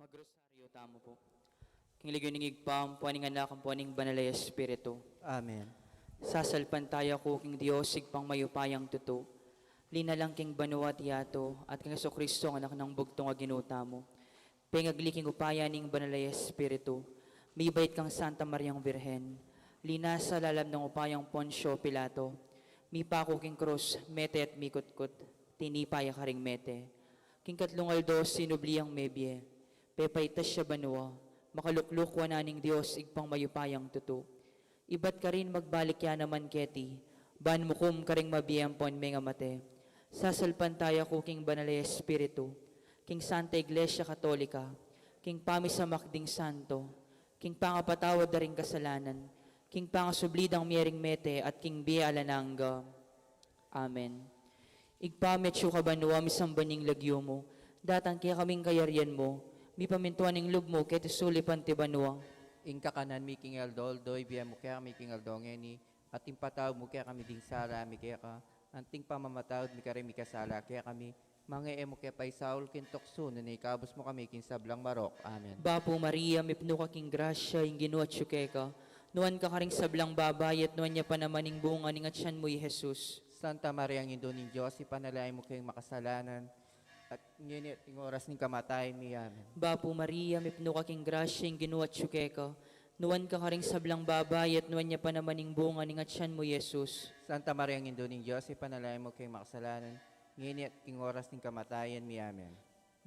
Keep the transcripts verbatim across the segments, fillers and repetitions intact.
Rosaryo tamu pu. King lagyu ning Ibpa, ampo ning Anak, ampo ning Banal a Espiritu. Amen. Sasalpantaya ku king Dios, Ibpang mayupayang tutu. Linalang king banua at yatu, at kang Jesucristo, Anak nang bugtung a Ginu tamu. Pengagli king upaya ning Banal a Espiritu. Mibait kang Santa Mariang Birhen. Linasa lalam ning upayang Poncio Pilato. Mipaku king krus, mete at mikutkut. Tinipa ya karing mete. King katlung aldo, sinubli yang mebie. Pepaitas ya banua, makalukluk wanan ning Dios, Ibpang mayupayang tutu. Ibat karin magbalik ya naman keti, ban mukum karing mabie ampon mengamate. Sasalpantaya ku king Banal a Espiritu, king Santa Iglesia Katolika, king pamisamak ding santo, king pangapatawad da ring kasalanan, king pangasubli dang mie ring mete, at king bie alang angga. Amen. Ibpa mi, atsu ka banua, misamban ya ing lagyu mu. Datang kekami ing kayarian mu. Mipamintuan ing lub mu keti sulip anti banua. Ing kakanan mi king aldo-aldo ibie mu kekami king aldo ngeni, at ipatawad mu kekami ding sala mi keka, anti ing pamamatawad mi karing mikasala kekami, manga e mu ke paisaul king tuksu, nune ikabus mu kami king sablang marok. Amen. Bapu Maria, mipnu ka king grasya, ing Ginu atsu keka. Nuan ka karing sablang babai, at nuan ya pa naman ing bunga ning atyan mu, i Jesus. Santa Maria, Indu ning Dios, ipanalangin mu keng makasalanan, at ngeni at king oras ning kamatayan mi. Amen. Bapu Maria, mipnu ka king grasya, ing Ginu atsu keka. Nuan ka karing sablang babai, at nuan ya pa naman ing bunga ning atyan mu, i Jesus. Santa Maria, Indu ning Dios, ipanalangin mu keng makasalanan, ngeni at king oras ning kamatayan mi. Amen.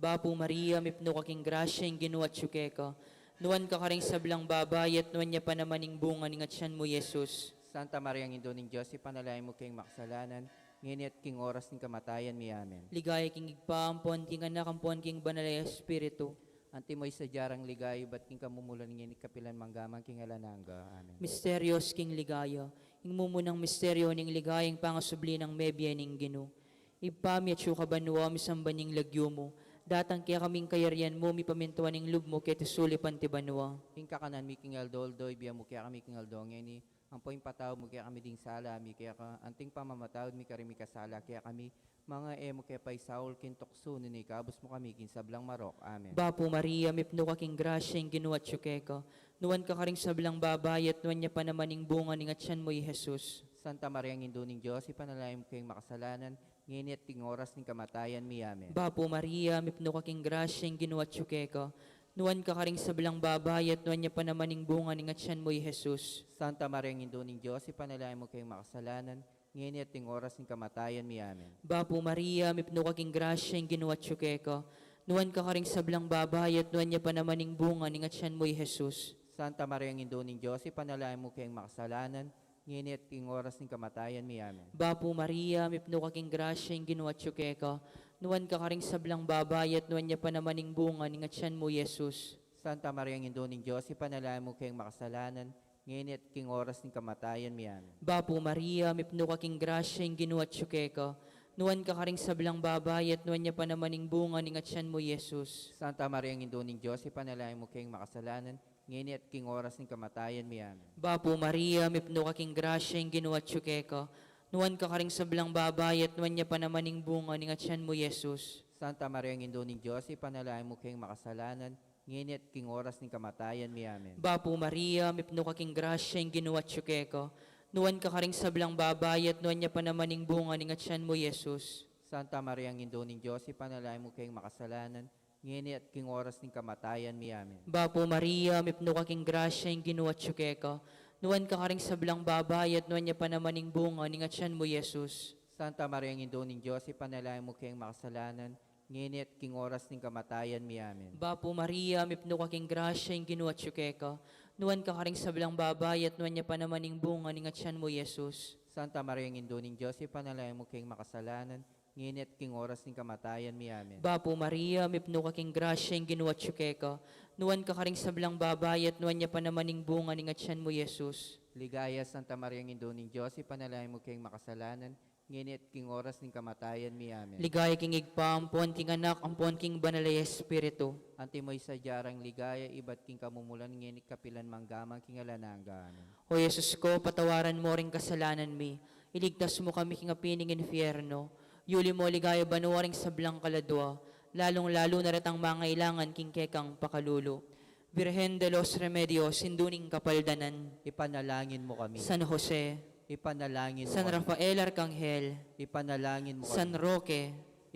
Bapu Maria, mipnu ka king grasya, ing Ginu atsu keka. Nuan ka karing sablang babai, at nuan ya pa naman ing bunga ning atyan mu, i Jesus. Santa Maria, Indu ning Dios, ipanalangin mu keng makasalanan, ngeni at king oras ning kamatayan mi. Amen. Ligaya king Ibpa, ampon king Anak, ampon king Banal a Espiritu. Antimo ing sadya rang ligaya, ibat king kamumulan, ngeni at kapilan man, angga man king alang angga. Amen. Misterios king ligaya. Ing mumunang misterio ning ligaya, ing pangasubli nang mebie ning Ginu. Ibpa mi atsu ka banua, misamban ya ing lagyu mu. Datang kekami ing kayarian mu, mipamintuan ing lub mu keti sulip anti banua. Ing kakanan mi king aldo-aldo ibie mu kekami king aldo ngeni, ampo ipatawad mu kekami ding sala mi keka, anti ing pamamatawad mi karing mikasala kekami, manga e mu ke paisaul king tuksu, nune ikabus mu kami king sablang marok. Amen. Bapu Maria, mipnu ka king grasya, ing Ginu atsu keka. Nuan ka karing sablang babai, at nuan ya pa naman ing bunga ning atyan mu, i Jesus. Santa Maria, Indu ning Dios, ipanalangin mu keng makasalanan, ngeni at king oras ning kamatayan mi. Amen. Bapu Maria, mipnu ka king grasya, ing Ginu atsu keka. Nuan ka karing sablang babai, at nuan ya pa naman ing bunga ning atyan mu, i Jesus. Santa Maria, Indu ning Dios, ipanalangin mu keng makasalanan, ngeni at king oras ning kamatayan mi. Amen. Bapu Maria, mipnu ka king grasya, ing Ginu atsu keka. Nuan ka karing sablang babai, at nuan ya pa naman ing bunga ning atyan mu, i Jesus. Santa Maria, Indu ning Dios, ipanalangin mu keng makasalanan, ngeni at king oras ning kamatayan mi. Amen. Bapu Maria, mipnu ka king grasya, ing Ginu atsu keka. Nuan ka karing sablang babai, at nuan ya pa naman ing bunga ning atyan mu, i Jesus. Santa Maria, Indu ning Dios, ipanalangin mu keng makasalanan, ngeni at king oras ning kamatayan mi. Amen. Bapu Maria, mipnu ka king grasya, ing Ginu atsu keka. Nuan ka karing sablang babai, at nuan ya pa naman ing bunga ning atyan mu, i Jesus. Santa Maria, Indu ning Dios, ipanalangin mu keng makasalanan, ngeni at king oras ning kamatayan mi. Amen. Bapu Maria, mipnu ka king grasya, ing Ginu atsu keka. Nuan ka karing sablang babai, at nuan ya pa naman ing bunga ning atyan mu, i Jesus. Santa Maria, Indu ning Dios, ipanalangin mu keng makasalanan, ngeni at king oras ning kamatayan mi. Amen. Bapu Maria, mipnu ka king grasya, ing Ginu atsu keka. Nuan ka karing sablang babai, at nuan ya pa naman ing bunga ning atyan mu, i Jesus. Santa Maria, Indu ning Dios, ipanalangin mu keng makasalanan, ngeni at king oras ning kamatayan mi. Amen. Bapu Maria, mipnu ka king grasya, ing Ginu atsu keka. Nuan ka karing sablang babai, at nuan ya pa naman ing bunga ning atyan mu, i Jesus. Santa Maria, Indu ning Dios, ipanalangin mu keng makasalanan, ngeni at king oras ning kamatayan mi. Amen. Bapu Maria, mipnu ka king grasya, ing Ginu atsu keka. Nuan ka karing sablang babai, at nuan ya pa naman ing bunga ning atyan mu, i Jesus. Santa Maria, Indu ning Dios, ipanalangin mu keng makasalanan, ngeni at king oras ning kamatayan mi. Amen. Bapu Maria, mipnu ka king grasya, ing Ginu atsu keka. Nuan ka karing sablang babai, at nuan ya pa naman ing bunga ning atyan mu, i Jesus. Ligaya, Santa Maria, Indu ning Dios, ipanalangin mu keng makasalanan, ngeni at king oras ning kamatayan mi. Amen. Ligaya king Ibpa, ampon king Anak, ampon king Banal a Espiritu. Antimo ing sadya rang ligaya, ibat king kamumulan, ngeni at kapilan man, angga man king alang angga. Amen. O Jesus ko, patawaran mo ring kasalanan mi, iligtas mo kami king api ning infierno, yuli mo king ligaya banua ring sablang kaladua, Lalung-lalu na retang mangailangan king kekang pakalulu. Virgen de los Remedios, Indu ning Kapaldanan. Ipanalangin mo kami. San Jose. Ipanalangin mo San kami. Rafael Arcangel. Ipanalangin mo San kami. Roque.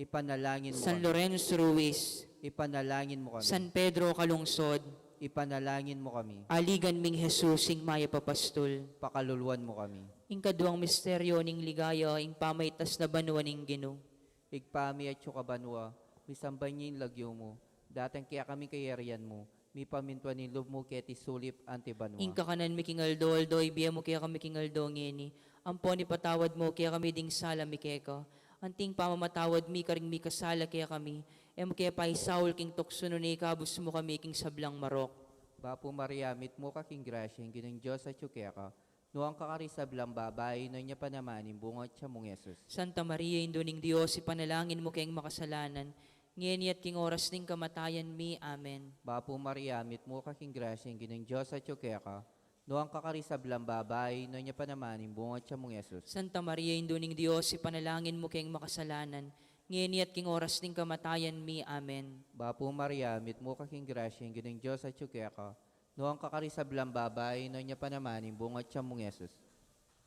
Ipanalangin mo San kami. Lorenzo Ruiz. Ipanalangin mo kami. San Pedro Calungsod. Ipanalangin mo kami. Aligan ming Jesus, ing mayap a pastul. Pakaluluan mo kami. Ing kaduang misteryo ning ligaya, ing pamaitas na banua ning Ginu. Ibpa mi, atsu ka banua, misamban ya ing lagyu mu, datang kekami ing kayarian mu, mipamintuan ing lub mu keti sulip anti banua. Ing kakanan mi king aldo-aldo, ibie mu kekami king aldo ngeni, ampon ipatawad mu kekami ding sala mi keka, anti ing pamamatawad mi karing mikasala kekami, e mu ke paisaul king tuksu nune ikabus mu kami king sablang marok. Bapu Maria, mitmu ka king grasya, ing Ginung Dios atsu keka, nuan ka karing sablang babai, nuan ya pa naman ing bunga atyan mung Jesus. Santa Maria, Indu ning Dios, ipanalangin mu keng makasalanan, ngeni at king oras ning kamatayan mi. Amen. Bapu Maria, mitmu ka king grasya, ing Ginung Dios atsu keka, nuan ka karing sablang babai, nuan ya pa naman ing bunga atyan mung Jesus. Santa Maria, Indu ning Dios, ipanalangin mu keng makasalanan, ngeni at king oras ning kamatayan mi. Amen. Bapu Maria, mitmu ka king grasya, ing Ginung Dios atsu keka, nuan ka karing sablang babai, nuan ya pa naman ing bunga atyan mung Jesus.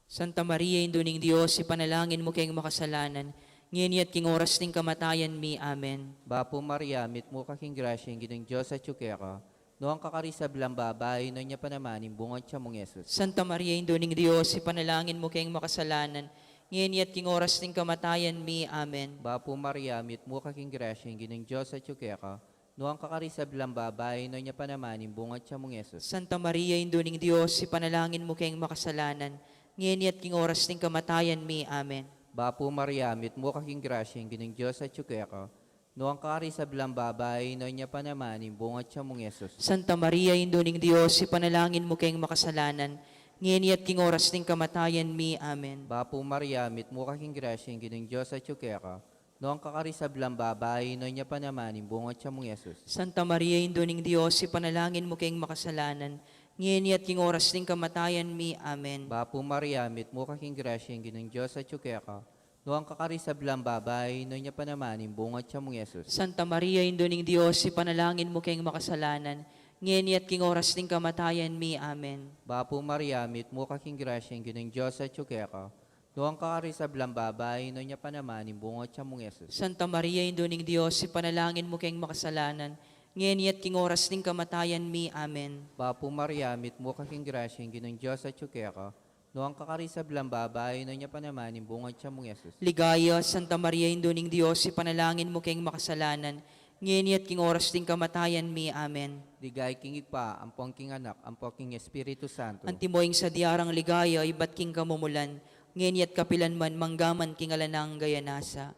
Santa Maria, Indu ning Dios, ipanalangin mu keng makasalanan, ngeni at king oras ning kamatayan mi. Amen. Bapu Maria, mitmu ka king grasya, ing Ginung Dios atsu keka, nuan ka karing sablang babai, nuan ya pa naman ing bunga atyan mung Jesus. Santa Maria, Indu ning Dios, ipanalangin mu keng makasalanan, ngeni at king oras ning kamatayan mi. Amen. Bapu Maria, mitmu ka king grasya, ing Ginung Dios atsu keka, nuan ka karing sablang babai, nuan ya pa naman ing bunga atyan mung Jesus. Santa Maria, Indu ning Dios, ipanalangin mu keng makasalanan, ngeni at king oras ning kamatayan mi. Amen. Bapu Maria, mitmu ka king grasya, ing Ginung Dios atsu keka, nuan ka karing sablang babai, nuan ya pa naman ing bunga atyan mung Jesus. Santa Maria, Indu ning Dios, ipanalangin mu keng makasalanan, ngeni at king oras ning kamatayan mi. Amen. Bapu Maria, mitmu ka king grasya, ing Ginung Dios atsu keka, nuan ka karing sablang babai, nuan ya pa naman ing bunga atyan mung Jesus. Santa Maria, Indu ning Dios, ipanalangin mu keng makasalanan, ngeni at king oras ning kamatayan mi. Amen. Bapu Maria, mitmu ka king grasya, ing Ginung Dios atsu keka, nuan ka karing sablang babai, nuan ya pa naman ing bunga atyan mung Jesus. Santa Maria, Indu ning Dios, ipanalangin mu keng makasalanan, ngeni at king oras ning kamatayan mi. Amen. Bapu Maria, mitmu ka king grasya, ing Ginung Dios atsu keka, nuan ka karing sablang babai, nuan ya pa naman ing bunga atyan mung Jesus. Santa Maria, Indu ning Dios, ipanalangin mu keng makasalanan, ngeni at king oras ning kamatayan mi. Amen. Bapu Maria, mitmu ka king grasya, ing Ginung Dios atsu keka, nuan ka karing sablang babai, nuan ya pa naman ing bunga atyan mung Jesus. Ligaya, Santa Maria, Indu ning Dios, ipanalangin mu keng makasalanan, ngeni at king oras ning kamatayan mi. Amen. Ligaya king Ibpa, ampon king Anak, ampon king Espiritu Santo. Antimo ing sadya rang ligaya ibat king kamumulan, ngeni at kapilan man, manggaman king alang angga. Nasa.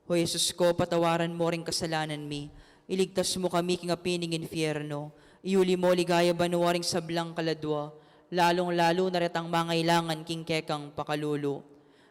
O Jesus ko, patawaran mo ring kasalanan mi, iligtas mo kami king api ning infierno, iuli mo king ligaya banua ring sablang kaladua, lalung-lalu na retang mangailangan king kekang pakalulu.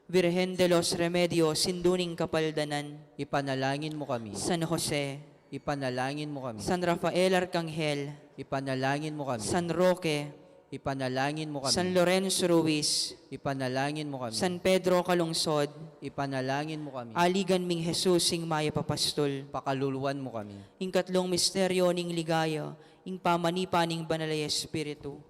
Virgen de los Remedios, Indu ning Kapaldanan. Ipanalangin mo kami. San Jose. Ipanalangin mo kami. San Rafael Arcangel. Ipanalangin mo kami. San Roque. Ipanalangin mo kami. San Lorenzo Ruiz. Ipanalangin mo kami. San Pedro Calungsod. Ipanalangin mo kami. Aligan ming Jesus, ing mayap a pastul. Pakaluluan mo kami. Ing katlung misteryo ning ligaya, ing pamanipa ning Banal a Espiritu.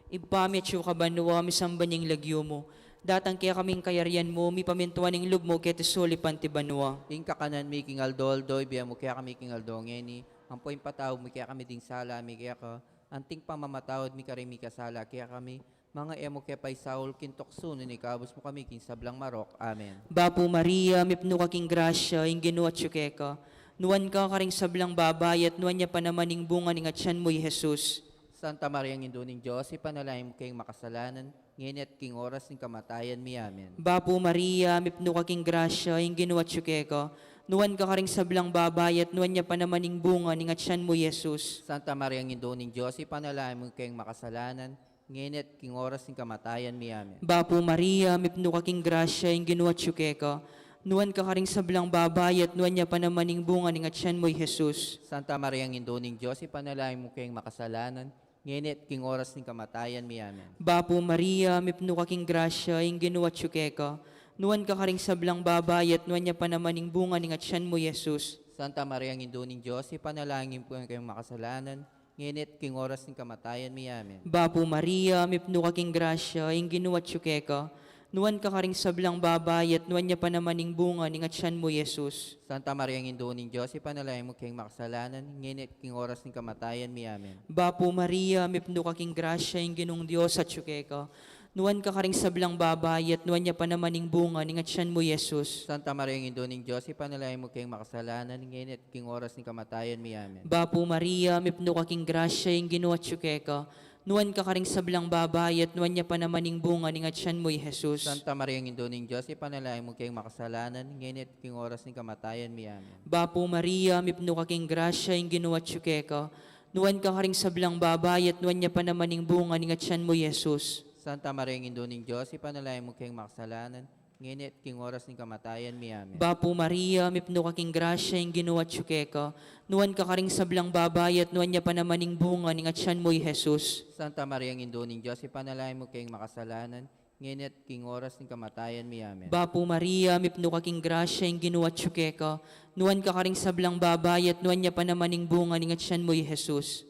Ibpa mi atsu ka banua, misamban ya ing lagyu mu. Datang kekami ing kayarian mu, mipamintuan ing lub mu keti sulip anti banua. Ing kakanan mi king aldo-aldo, ibie mu kekami king aldo ngeni, ampo ipatawad mu kekami ding sala mi keka, anti ing pamamatawad mi karing mikasala kekami, manga e mu ke paisaul king tuksu, nune ikabus mu kami king sablang marok. Amen. Bapu Maria, mipnu ka king grasya, ing Ginu atsu keka. Nuan ka karing sablang babai, at nuan ya pa naman ing bunga ning atyan mu, i Jesus. Santa Maria, Indu ning Dios, ipanalangin mu keng makasalanan, ngeni at king oras ning kamatayan mi. Amen. Bapu Maria, mipnu ka king grasya, ing Ginu atsu keka. Nuan ka karing sablang babai, at nuan ya pa naman ing bunga ning atyan mu, i Jesus. Santa Maria, Indu ning Dios, ipanalangin mu keng makasalanan, ngeni at king oras ning kamatayan mi. Amen. Bapu Maria, mipnu ka king grasya, ing Ginu atsu keka. Nuan ka karing sablang babai, at nuan ya pa naman ing bunga ning atyan mu, i Jesus. Santa Maria, Indu ning Dios, ipanalangin mu keng makasalanan, ngeni at king oras ning kamatayan mi. Amen. Bapu Maria, mipnu ka king grasya, ing Ginu atsu keka. Nuan ka karing sablang babai, at nuan ya pa naman ing bunga ning atyan mu, i Jesus. Santa Maria, Indu ning Dios, ipanalangin mu kaming makasalanan, ngeni at king oras ning kamatayan mi. Amen. Bapu Maria, mipnu ka king grasya, ing Ginu atyu keka, nuan ka karing sablang babai, at nuan ya pa naman ing bunga ning atyan mu, Jesus. Santa Maria, Indu ning Dios, ipanalangin mu kaming makasalanan, ngeni at king oras ning kamatayan mi. Amen. Bapu Maria, mipnu ka king grasya, ing Ginung Dios atyu keka, nuan ka karing sablang babai, at nuan ya pa naman ing bunga ning atyan mu, Jesus. Santa Maria, Indu ning Dios, ipanalangin mu kaming makasalanan, ngeni at king oras ning kamatayan mi. Amen. Bapu Maria, mipnu ka king grasya, ing Ginu atyu keka, nuan ka karing sablang babai, at nuan ya pa naman ing bunga ning atyan mu, Jesus. Santa Maria, Indu ning Dios, ipanalangin mu kaming makasalanan, ngeni at king oras ning kamatayan mi. Amen. Bapu Maria, mipnu ka king grasya, ing Ginu atyu keka, nuan ka karing sablang babai, at nuan ya pa naman ing bunga ning atyan mu, Jesus. Santa Maria, Indu ning Dios, ipanalangin mu kaming makasalanan, ngeni at king oras ning kamatayan mi. Amen. Bapu Maria, mipnu ka king grasya, ing Ginu atyu keka, nuan ka karing sablang babai, at nuan ya pa naman ing bunga ning atyan mu, Jesus. Santa Maria, Indu ning Dios, ipanalangin mu kaming makasalanan, ngeni at king oras ning kamatayan mi. Amen. Bapu Maria, mipnu ka king grasya, ing Ginu atyu keka, nuan ka karing sablang babai, at nuan ya pa naman ing bunga ning atyan mu, Jesus.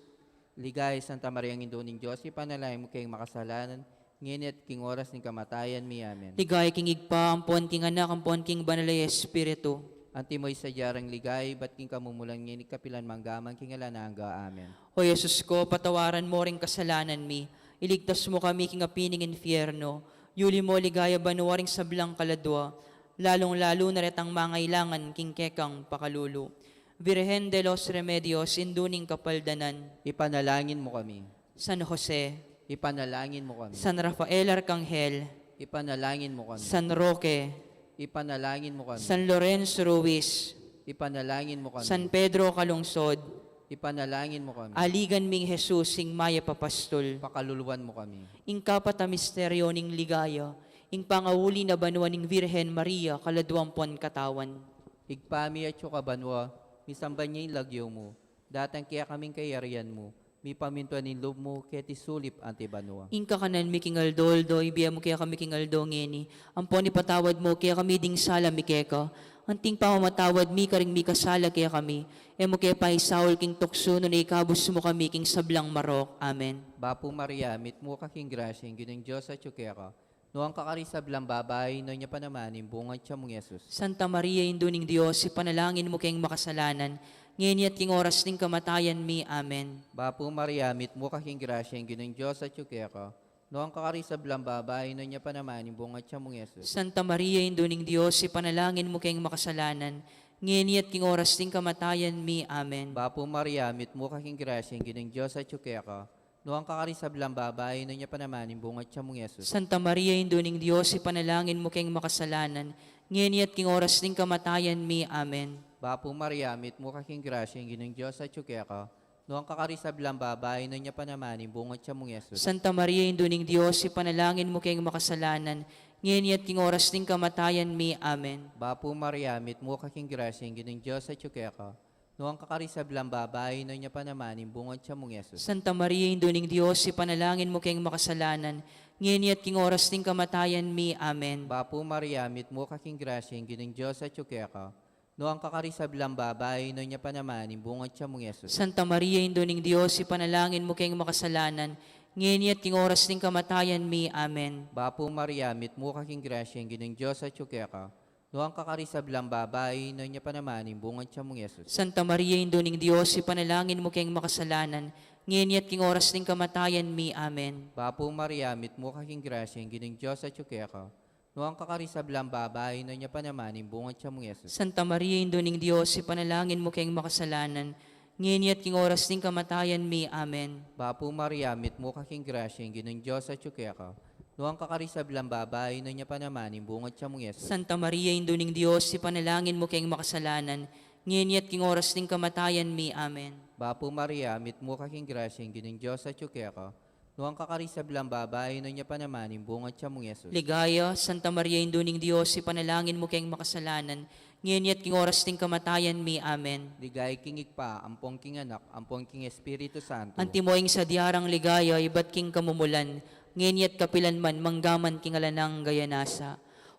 Ligaya, Santa Maria, Indu ning Dios, ipanalangin mu kaming makasalanan, ngeni at king oras ning kamatayan mi. Amen. Ligaya king Ibpa, ampon king Anak, ampon king Banal a Espiritu. Antimo ing sadya rang ligaya, ibat king kamumulan, ngeni, kapilan man, angga man king alang angga. Amen. O Jesus ko, patawaran mo ring kasalanan mi, iligtas mo kami king api ning infierno, yuli mo ligaya banua ring sablang kaladua, lalung-lalu na retang mangailangan king kekang pakalulu. Virgen de los Remedios, Indu ning Kapaldanan. Ipanalangin mo kami. San Jose. Ipanalangin mo kami. San Rafael Arcangel. Ipanalangin mo kami. San Roque. Ipanalangin mo kami. San Lorenzo Ruiz. Ipanalangin mo kami. San Pedro Calungsod. Ipanalangin mo kami. Aligan ming Jesus, ing mayap a pastul. Pakaluluan mo kami. Ing kapat a misteryo ning ligaya, ing pangauli na banua ning Virgen Maria, kaladua ampon katawan. Ibpa mi atsu ka banua, misamban ya ing lagyu mu, datang kekami ing kayarian mu, mipamintuan ing lub mu keti sulip anti banua. Ing kakanan mi king aldo-aldo, ibie mu kekami king aldo ngeni, ampon ipatawad mu kekami ding sala mi keka, anti ing pamamatawad mi karing mikasala kekami, e mu ke paisaul king tuksu, nune ikabus mu kami king sablang marok. Amen. Bapu Maria, mitmu ka king grasya, ing Ginung Dios atsu keka, nuan ka karing sablang babai, nuan ya pa naman ing bunga ning tiyan mung Jesus. Santa Maria, Indu ning Dios, ipanalangin mu keng makasalanan, ngeni at king oras ning kamatayan mi. Amen. Bapu Maria, mitmu ka king grasya, ing Ginung Dios atsu keka, nuan ka karing sablang babai, nuan ya pa naman ing bunga ning tiyan mung Jesus. Santa Maria, Indu ning Dios, ipanalangin mu keng makasalanan, ngeni at king oras ning kamatayan mi. Amen. Bapu Maria, mitmu ka king grasya, ing Ginung Dios atsu keka, nuan ka karing sablang babai, nuan ya pa naman ing bunga ning tiyan mung Jesus. Santa Maria, Indu ning Dios, ipanalangin mu keng makasalanan, ngeni at king oras ning kamatayan mi. Amen. Bapu Maria, mitmu ka king grasya, ing Ginung Dios atsu keka, nuan ka karing sablang babai, nuan ya pa naman ing bunga ning tiyan mung Jesus. Santa Maria, Indu ning Dios, ipanalangin mu keng makasalanan, ngeni at king oras ning kamatayan mi. Amen. Bapu Maria, mitmu ka king grasya, ing Ginung Dios atsu keka, nuan ka karing sablang babai, nuan ya pa naman ing bunga ning tiyan mung Jesus. Santa Maria, Indu ning Dios, ipanalangin mu keng makasalanan, ngeni at king oras ning kamatayan mi. Amen. Bapu Maria, mitmu ka king grasya, ing Ginung Dios atsu keka, nuan ka karing sablang babai, nuan ya pa naman ing bunga ning tiyan mung Jesus. Santa Maria, Indu ning Dios, ipanalangin mu keng makasalanan, ngeni at king oras ning kamatayan mi. Amen. Bapu Maria, mitmu ka king grasya, ing Ginung Dios atsu keka, nuan ka karing sablang babai, nuan ya pa naman ing bunga ning tiyan mung Jesus. Santa Maria, Indu ning Dios, ipanalangin mu keng makasalanan, ngeni at king oras ning kamatayan mi. Amen. Bapu Maria, mitmu ka king grasya, ing Ginung Dios atsu keka, nuan ka karing sablang babai, nuan ya pa naman ing bunga ning tiyan mung Jesus. Santa Maria, Indu ning Dios, ipanalangin mu keng makasalanan, ngeni at king oras ning kamatayan mi. Amen. Bapu Maria, mitmu ka king grasya, ing Ginung Dios atsu keka, nuan ka karing sablang babai, nuan ya pa naman ing bunga ning tiyan mung Jesus. Santa Maria, Indu ning Dios, ipanalangin mu keng makasalanan, ngeni at king oras ning kamatayan mi. Amen. Bapu Maria, mitmu ka king grasya, ing Ginung Dios atsu keka, nuan ka karing sablang babai, nuan ya pa naman ing bunga ning tiyan mung Jesus. Ligaya, Santa Maria, Indu ning Dios, ipanalangin mu keng makasalanan, ngeni at king oras ning kamatayan mi. Amen. Ligaya king Ibpa, ampon king Anak, ampon king Espiritu Santo. Antimo ing sadya rang ligaya, ibat king kamumulan, ngeni at kapilan man, mangga man king alang angga. Amen.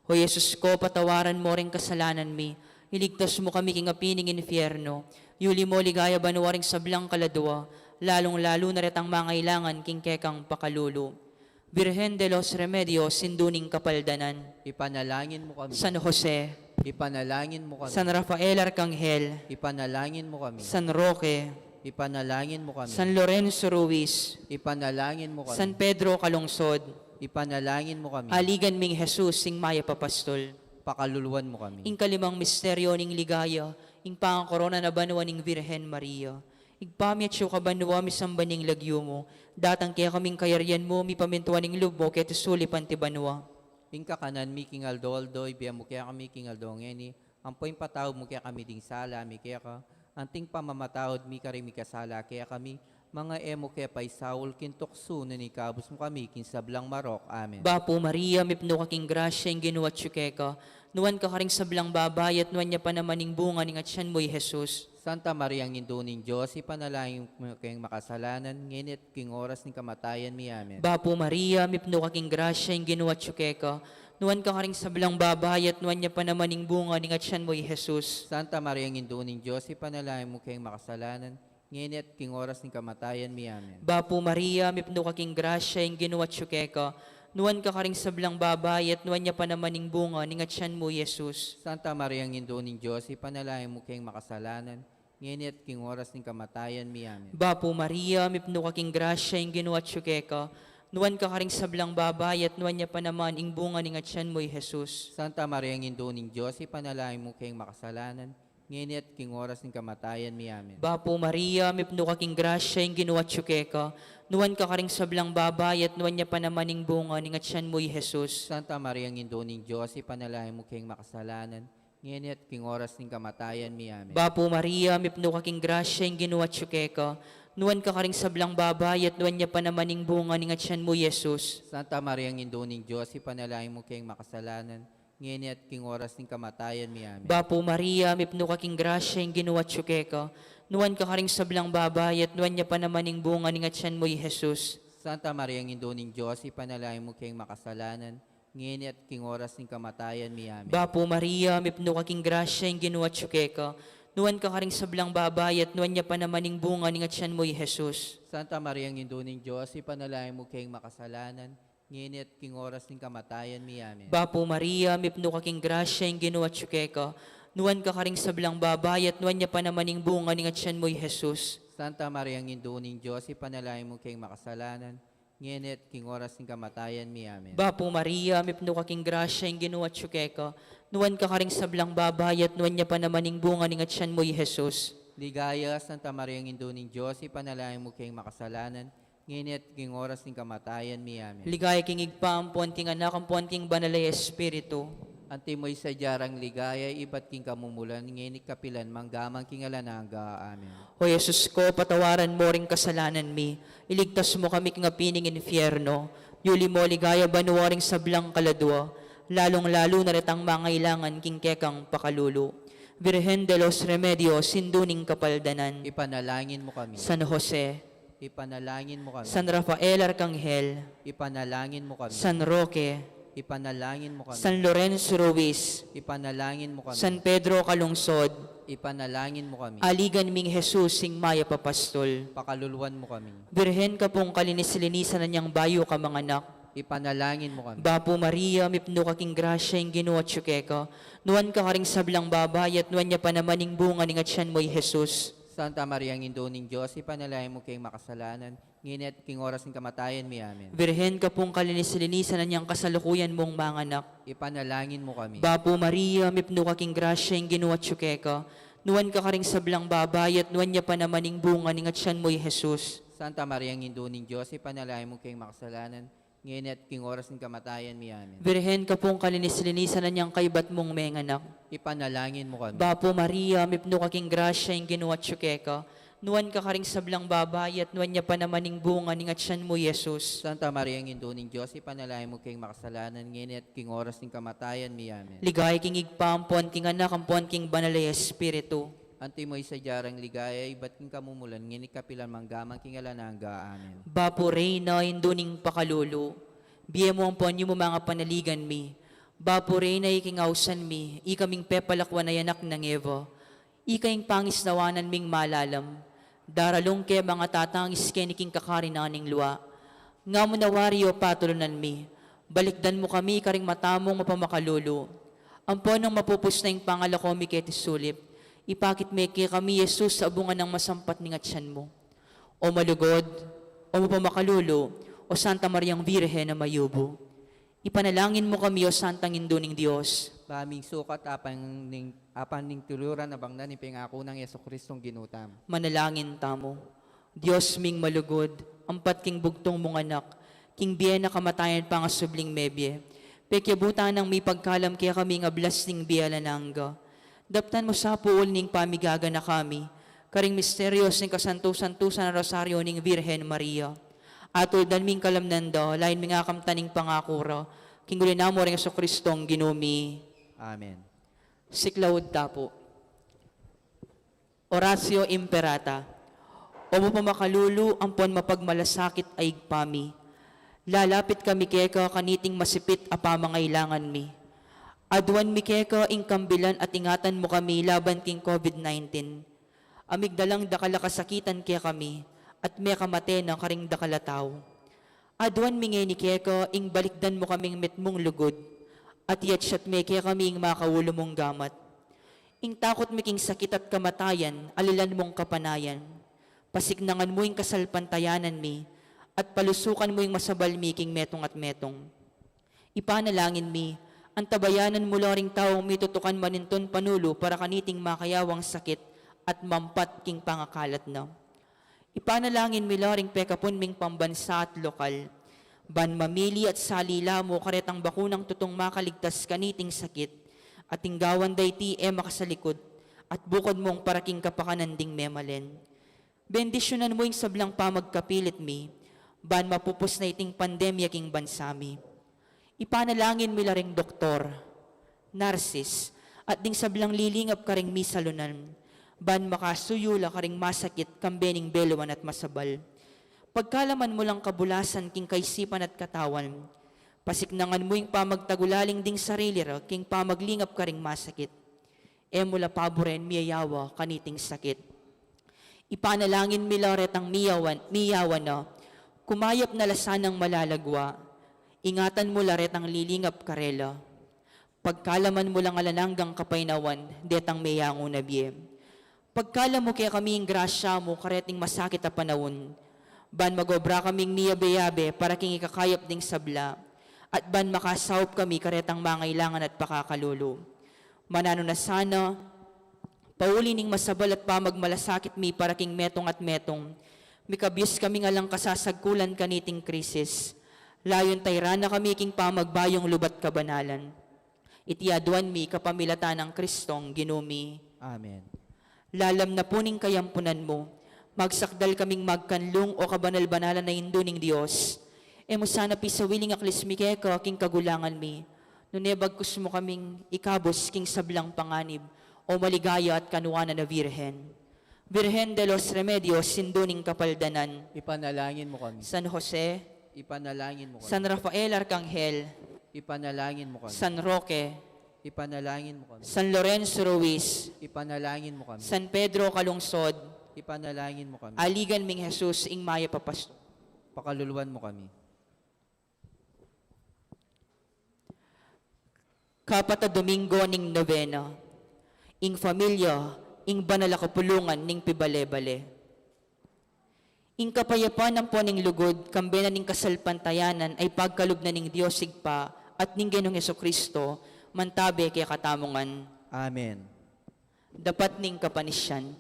O Jesus ko, patawaran mo ring kasalanan mi, Iligtas mu kami king api ning infierno, yuli mu ligaya banua ring sablang kaladua, lalung-lalu na retang mangailangan king kekang pakalulu. Virgen de los Remedios, Indu ning Kapaldanan. Ipanalangin mu kami. San Jose. Ipanalangin mu kami. San Rafael Arcangel. Ipanalangin mu kami. San Roque. Ipanalangin mu kami. San Lorenzo Ruiz. Ipanalangin mu kami. San Pedro Calungsod. Ipanalangin mu kami. Aligan ming Jesus, ing mayap a pastol. Pakaluluan mu kami. Ing kalimang misteryo ning ligaya, ing pangakorona na banua ning Virgen Maria. Ibpa mi, atsu ka banua, misamban ya ing lagyu mu. Datang kekami ing kayarian mu, mipamintuan ing lub mu, keti sulip anti banua. Ing kakanan mi king aldo-aldo, ibie mu kekami king aldo ngeni, ampo ipatawad mu kekami ding sala mi keka, anti ing pamamatawad mi karing mikasala kekami, manga e mu ke paisaul king tuksu, nune ikabus mu kami king sablang marok. Amen. Bapu Maria, mipnu ka king grasya, ing Ginu atsu keka, nuan ka karing sablang babai, at nuan ya pa naman ing bunga ning atyan mu, i Jesus. Santa Maria, Indu ning Dios, ipanalangin mu keng makasalanan, ngeni at king oras ning kamatayan mi. Amen. Bapu Maria, mipnu ka king grasya, ing Ginu atsu keka, nuan ka karing sablang babai, at nuan ya pa naman ing bunga ning atyan mu, i Jesus. Santa Maria, Indu ning Dios, ipanalangin mu keng makasalanan, ngeni at king oras ning kamatayan mi. Amen. Bapu Maria, mipnu ka king grasya, ing Ginu atsu keka, nuan ka karing sablang babai, at nuan ya pa naman ing bunga ning atyan mu, i Jesus. Santa Maria, Indu ning Dios, ipanalangin mu keng makasalanan, ngeni at king oras ning kamatayan mi. Amen. Bapu Maria, mipnu ka king grasya, ing Ginu atsu keka, nuan ka karing sablang babai, at nuan ya pa naman ing bunga ning atyan mu, i Jesus. Santa Maria, Indu ning Dios, ipanalangin mu keng makasalanan, ngeni at king oras ning kamatayan mi. Amen. Bapu Maria, mipnu ka king grasya, ing Ginu atsu keka, nuan ka karing sablang babai, at nuan ya pa naman ing bunga ning atyan mu, i Jesus. Santa Maria, Indu ning Dios, ipanalangin mu keng makasalanan, ngeni at king oras ning kamatayan mi. Amen. Bapu Maria, mipnu ka king grasya, ing Ginu atsu keka, nuan ka karing sablang babai, at nuan ya pa naman ing bunga ning atyan mu, i Jesus. Santa Maria, Indu ning Dios, ipanalangin mu keng makasalanan, ngeni at king oras ning kamatayan mi. Amen. Bapu Maria, mipnu ka king grasya, ing Ginu atsu keka, nuan ka karing sablang babai, at nuan ya pa naman ing bunga ning atyan mu, i Jesus. Santa Maria, Indu ning Dios, ipanalangin mu keng makasalanan, ngeni at king oras ning kamatayan mi. Amen. Bapu Maria, mipnu ka king grasya, ing Ginu atsu keka, nuan ka karing sablang babai, at nuan ya pa naman ing bunga ning atyan mu, i Jesus. Santa Maria, Indu ning Dios, ipanalangin mu keng makasalanan, ngeni at king oras ning kamatayan mi. Amen. Bapu Maria, mipnu ka king grasya, ing Ginu atsu keka, nuan ka karing sablang babai, at nuan ya pa naman ing bunga ning atyan mu, i Jesus. Santa Maria, Indu ning Dios, ipanalangin mu keng makasalanan, ngeni at king oras ning kamatayan mi. Amen. Bapu Maria, mipnu ka king grasya, ing Ginu atsu keka, nuan ka karing sablang babai, at nuan ya pa naman ing bunga ning atyan mu, i Jesus. Ligaya, Santa Maria, Indu ning Dios, ipanalangin mu keng makasalanan, ngeni at king oras ning kamatayan mi. Amen. Ligaya king Ibpa, ampon king Anak, ampon king Banal a Espiritu. Antimo ing sadya rang ligaya, ibat king kamumulan, ngeni kapilan man, angga man king alang angga. Amen. O Jesus ko, patawaran mu ring kasalanan mi, iligtas mu kami king api ning infierno, yuli mu ligaya banua ring sablang kaladua, lalung-lalu na retang mangailangan king kekang pakalulu. Virgen de los Remedios, Indu ning Kapaldanan. Ipanalangin mu kami. San Jose. Ipanalangin mu kami. San Rafael Arcangel. Ipanalangin mu kami. San Roque. Ipanalangin mu kami. San Lorenzo Ruiz. Ipanalangin mu kami. San Pedro Calungsod. Ipanalangin mu kami. Aligan ming Jesus, ing mayap a pastol. Pakaluluan mu kami. Virgen ka pung kalinis-linisan, anyang bayu ka manganak. Ipanalangin mu kami. Bapu Maria, mipnu ka king grasya, ing Ginu atsu keka, nuan ka karing sablang babai, at nuan ya pa naman ing bunga ning atyan mu, i Jesus. Santa Maria, Indu ning Dios, ipanalangin mu keng makasalanan, ngeni at king oras ning kamatayan mi. Amen. Virgen ka pung kalinis-linisan, anyang kasalukuyan mung manganak. Ipanalangin mu kami. Bapu Maria, mipnu ka king grasya, ing Ginu atsu keka, nuan ka karing sablang babai, at nuan ya pa naman ing bunga ning atyan mu, i Jesus. Santa Maria, Indu ning Dios, ipanalangin mu keng makasalanan, ngeni at king oras ning kamatayan mi. Amen. Virgen ka pung kalinis-linisan, anyang kaybat mung menganak. Ipanalangin mu kami. Bapu Maria, mipnu ka king grasya, ing Ginu atsu keka, nuan ka karing sablang babai, at nuan ya pa naman ing bunga ning atyan mu, i Jesus. Santa Maria, Indu ning Dios, ipanalangin mu keng makasalanan, ngeni at king oras ning kamatayan mi. Amen. Ligaya king Ibpa, ampon king Anak, ampon king Banal a Espiritu. Antimo ing sadya rang ligaya, ibat king kamumulan, ngeni kapilan man, angga man king alang angga. Amen. Bapu Reyna, Indu ning pakalulu, bie mu ampon yumu manga panaligan mi, Bapu Reyna, ika ing ausan mi, ika ing pepalakwan a anak nang Eva, ika ing pangisnawanan ming malalam, daralung ke mangatatangis keni king kakarinan ning lua. Nga mu na wari, o patulunan mi, balikdan mu kami karing mata mung mapamakalulu. Ampo nung mapupus na ing pangalako mi keti sulip, ipakit me kekami i Jesus a bunga nang masampat ning atian mu. O malugud, o mapamakalulu, o Santa Mariang Birhen a mayumu, ipanalangin mu kami, o Santang Indu ning Dios. Ba ming sukat apan ning, apan ning tuluran a bangnan ning pengaku nang Jesucristong Ginu tamu. Manalangin tamu. Dios ming malugud, ampat king bugtung mung Anak, king bie na, kamatayan, pangasubling mebie, pekyabutan nang mipagkalam kekami ing ablas ning bie alang angga. Daptan mu sa pu uli ning pamigaganaka mi karing misteryos ning kasantu-santusan a Rosario ning Birhen Maria. Atuldan ming kalamnan da, lain ming akamtan ing pangaku ra, king uli na mu ring Jesucristong Ginu mi. Amen. Siklaud ta pu. Oratio Imperata. O mapamakalulu ampon mapagmalasakit a Ibpa mi, lalapit kami keka kaniting masipit a pamangailangan mi. Aduan mi keka ing kambilan at ingatan mu kami laban king COVID nineteen. A migdalang dakal a kasakitan kekami, at mekamate na karing dakal a tau. Aduan mi ngeni keka ing balikdan mu kaming mitmung lugud, at iyatyat me kekami ing makaulu mung gamat. Ing takut mi king sakit at kamatayan, alilan mung kapanayan. Pasiknangan mu ing kasalpantayanan mi, at palusukan mu ing masabal mi king metung at metung. Ipanalangin mi, antabayanan mu la ring taung mitutukan manintun panulu para kaniting makayawang sakit at mampat king pangakalat na. Ipanalangin mi la ring pekapun ming pambansa at lokal, ban mamili at salila mu karetang bakunang tutung makaligtas kaniting sakit, at ing gawan da iti e makasalikut, at bukod mung para king kapakanan ding memalen. Bendisyunan mu ing sablang pamagkapilit mi, ban mapupus na iting pandemya king bansa mi. Ipanalangin mi la ring doktor, narsis, at ding sablang lilingap karing misalunan, ban makasuyu la karing masakit kambe ning beluan at masabal. Pagkalaman mu lang kabulasan king kaisipan at katawan, pasiknangan mu ing pamagtagulaling ding sarili ra king pamaglingap karing masakit. E mu la paburen miyayawa kaniting sakit. Ipanalangin mi la retang miyawan, miyawan na, kumayap na la sanang malalagwa. Ingatan mu la retang lilingap karela. Pagkalaman mu lang alang anggang kapaynawan detang meyangu na bie. Pagkalam mu kekami ing grasya mu kareting masakit a panaun, ban magobra kaming miyabe-yabe para king ikakayap ding sabla, at ban makasaup kami karetang mangailangan at pakakalulu. Mananu na sana, pauli ning masabal at pamagmalasakit mi para king metung at metung, mikabyus kaming alang kasasagkulan kaniting krisis. Layun tayran na kami king pamagbayung lub at kabanalan. Iti aduan mi kapamilatan nang Kristong Ginu mi. Amen. Lalam na pu ning kayampunan mu, magsakdal kaming magkanlung, o kabanal-banalan a Indu ning Dios. E mu sana pisawili ing aklis mi keka king kagulangan mi, nune bagkus mu kaming ikabus king sablang panganib, o maligaya at kanuanan a Birhen. Virgen de los Remedios, Indu ning Kapaldanan. Ipanalangin mu kami. San Jose. Ipanalangin mu kami. San Rafael Arkanghel. Ipanalangin mu kami. San Roque. Ipanalangin mu kami. San Lorenzo Ruiz. Ipanalangin mu kami. San Pedro Calungsod. Ipanalangin mu kami. Aligan ming Jesus, ing mayap a pastor. Pakaluluan mu kami. Kapat a Domingo ning Nobena. Ing familia, ing banal a kapulungan ning pibale-bale. Ing kapayapan ampon ing lugud, kambe na ning kasalpantayanan, a ipagkalub na ning Dios Ibpa at ning Ginung Jesucristo, mantabe kekatamu ngan. Amen. Dapat ning kapanisyan.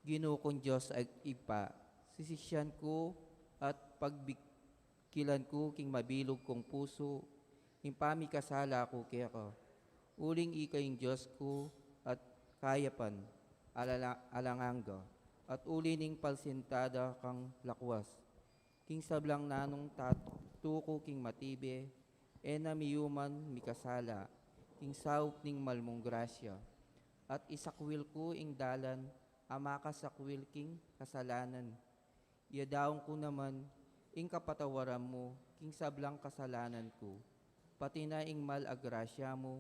Ginu kung Dios at Ibpa, sisisyan ku at pagbikilan ku king mabilug kung pusu ing pamikasala ku keka. Uling ika ing Dios ku at kayapan, alala-, alang angga, at uli ning palsintada kang lakwas. King sablang nanung tatuku king matibe, e na miyuman mikasala, king saup ning malmung grasya, at isakwil ku ing dalan a makasakwil king kasalanan. Iyadaun ku naman ing kapatawaran mu king sablang kasalanan ku. pati na ing mal a grasya mu,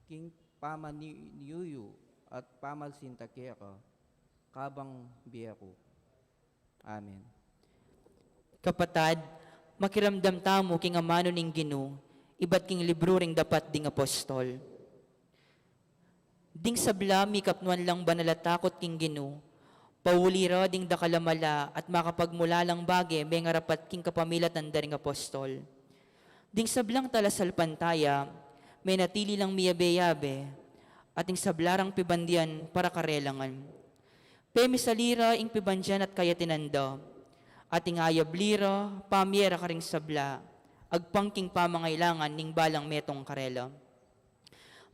king pamanyuyuyu at pamalsinta keka, kabang bie ku. Amen. Kapatad, makiramdam tamu king amanu ning Ginu, ibat king libru ring Dapat ding Apostol. Ding sabla mikapnuan lang banal a takut king Ginu, pauli ra ding dakal a mala at makapagmulalang bage mengarapat king kapamilatan da ring apostol. Ding sablang talasalpantaya, menatili lang miyabe-yabe, at ding sabla rang pibandian para karela ngan. Pemisali ra ing pibandian at kayatinan da, at ing ayabli ra pamie ra karing sabla, agpang king pamangailangan ning balang metung karela.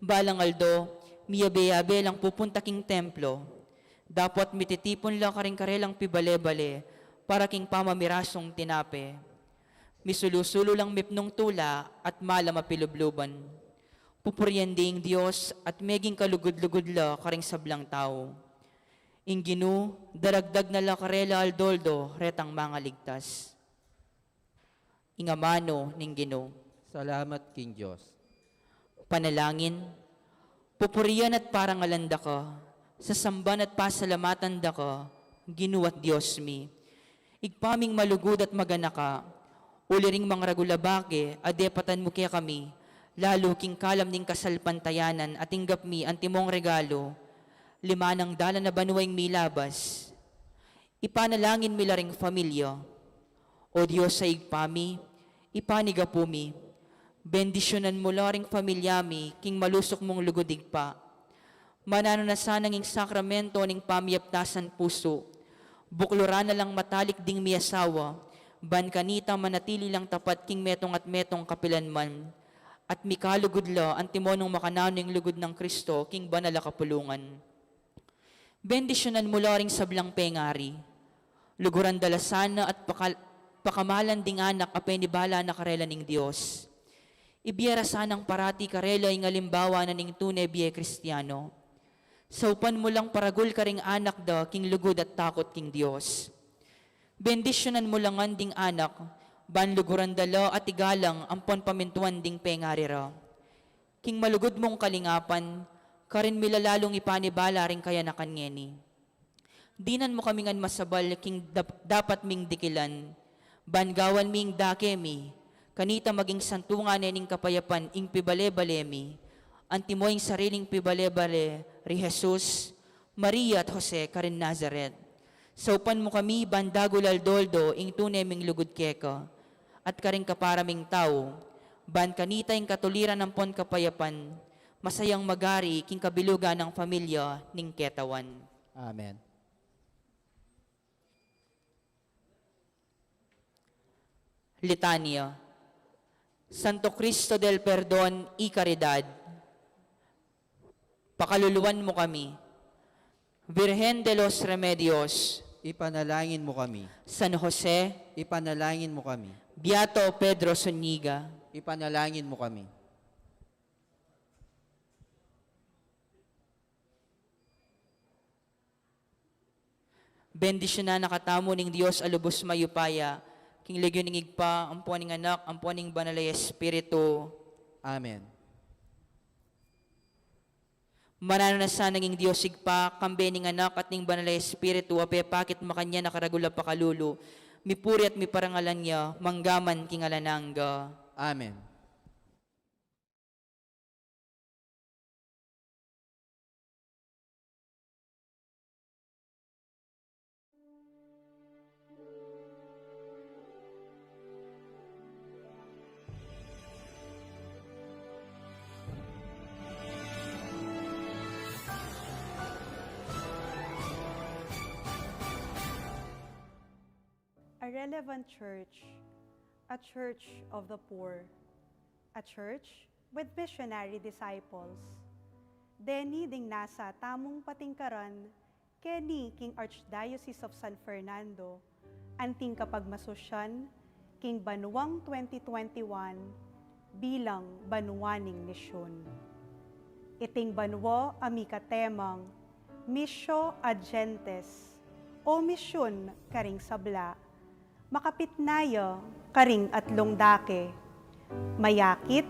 Balang aldo, miyabe-yabe lang pupunta king templo. Dapot mititipun la karing karelang pibale-bale para king pamamirasung tinape. Misulu-sulu lang mipnung tula at mala mapilubluban. Pupurian de ing Dios at meging kalugud-lugud la karing sablang tau. Ing Ginu, daragdag na la karela aldo-aldo retang mangaligtas. Ing amanu ning Ginu. Salamat king Dios. Panalangin, pupurian at parangalan da ka, sasamban at pasalamatan da ka, Ginu at Dios mi. Ibpa ming malugud at maganaka, uli ring mangragul a bage a depatan mu kekami, lalu king kalam ning kasalpantayanan a tinggap mi antimong regalu, limanang dalan a banua ing milabas. Ipanalangin mi la ring familya. O Dios a Ibpa mi, Ibpa ning gapu mi, bendisyunan mu la ring familya mi king malusuk mung lugud, Ibpa. Mananu na sanang ing sakramento ning pamiyaptasan pusu, bukluran na lang matalik ding miyasawa, ban kanita manatili lang tapat king metung at metung kapilanman, at mikalugud la antimo nung makananu ing lugud nang Kristo king banal a kapulungan. Bendisyunan mu la ring sablang pengari. Luguran da la sana at pakal-, pakamalan ding anak a penibala na karela ning Dios. Ibie ra sanang parati karela ing alimbawa na ning tune bie Kristiano. Saupan mu lang paragul karing anak da king lugud at takut king Dios. Bendisyunan mu la ngan ding anak, ban luguran da la at igalang ampon pamintuan ding pengari ra. King malugud mung kalingapan, karin mi la lalung ipanibala ring kayanakan ngeni. Dinan mu kami ngan masabal king dap-, dapat ming dikilan, ban gawan ming dake mi, kanita maging santungan ne ning kapayapan ing pibale-bale mi, antimo ing sariling pibale-bale ri Jesus, Maria at Jose karin Nazaret. Saupan mu kami ban dagul aldo-aldo ing tune ming lugud keka, at karing kapara ming tau, ban kanita ing katuliran ampon kapayapan, masayang magari king kabilugan nang familia ning ketawan. Amen. Litania. Santo Cristo del Perdon y Caridad, pakaluluan mu kami. Virgen de los Remedios, ipanalangin mu kami. San Jose, ipanalangin mu kami. Beato Pedro Zuniga, ipanalangin mu kami. Bendisyunan na katamu ning Dios a lubus mayupaya, king lagyu ning Ibpa, ampo ning Anak, ampo ning Banal a Espiritu. Amen. Mananu na sana ing Dios Ibpa, kambe ning Anak at ning Banal a Espiritu, a pepakit makanyan a karagul a pakalulu, mipuri at miparangalan ya, mangga man king alang angga. Amen. A relevant church, a church of the poor, a church with visionary disciples. Deni ding nasa tamung patingkaran keni king Archdiocese of San Fernando, anting kapagmasusyan king banuang twenty twenty-one bilang banua ning misyun. Iting banua a mikatemang Missio ad Gentes o misyun karing sabla, makapit na ya karing atlung dake, mayakit,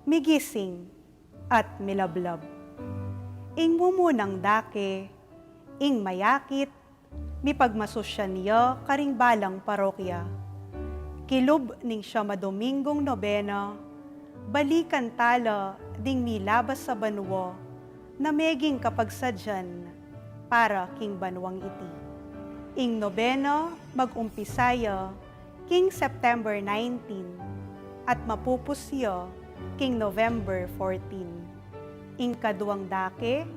Migising at milablab. Ing mumunang dake, ing mayakit, mipagmasusyan ya karing balang parokya. Kilub ning siyam a Domingong nobena, balikan tala ding milabas a banua na meging kapagsadyan para king banuang iti. Ing nobena mag-umpisa ya king September nineteen at mapupus ya king November fourteen. Ing kaduang dake,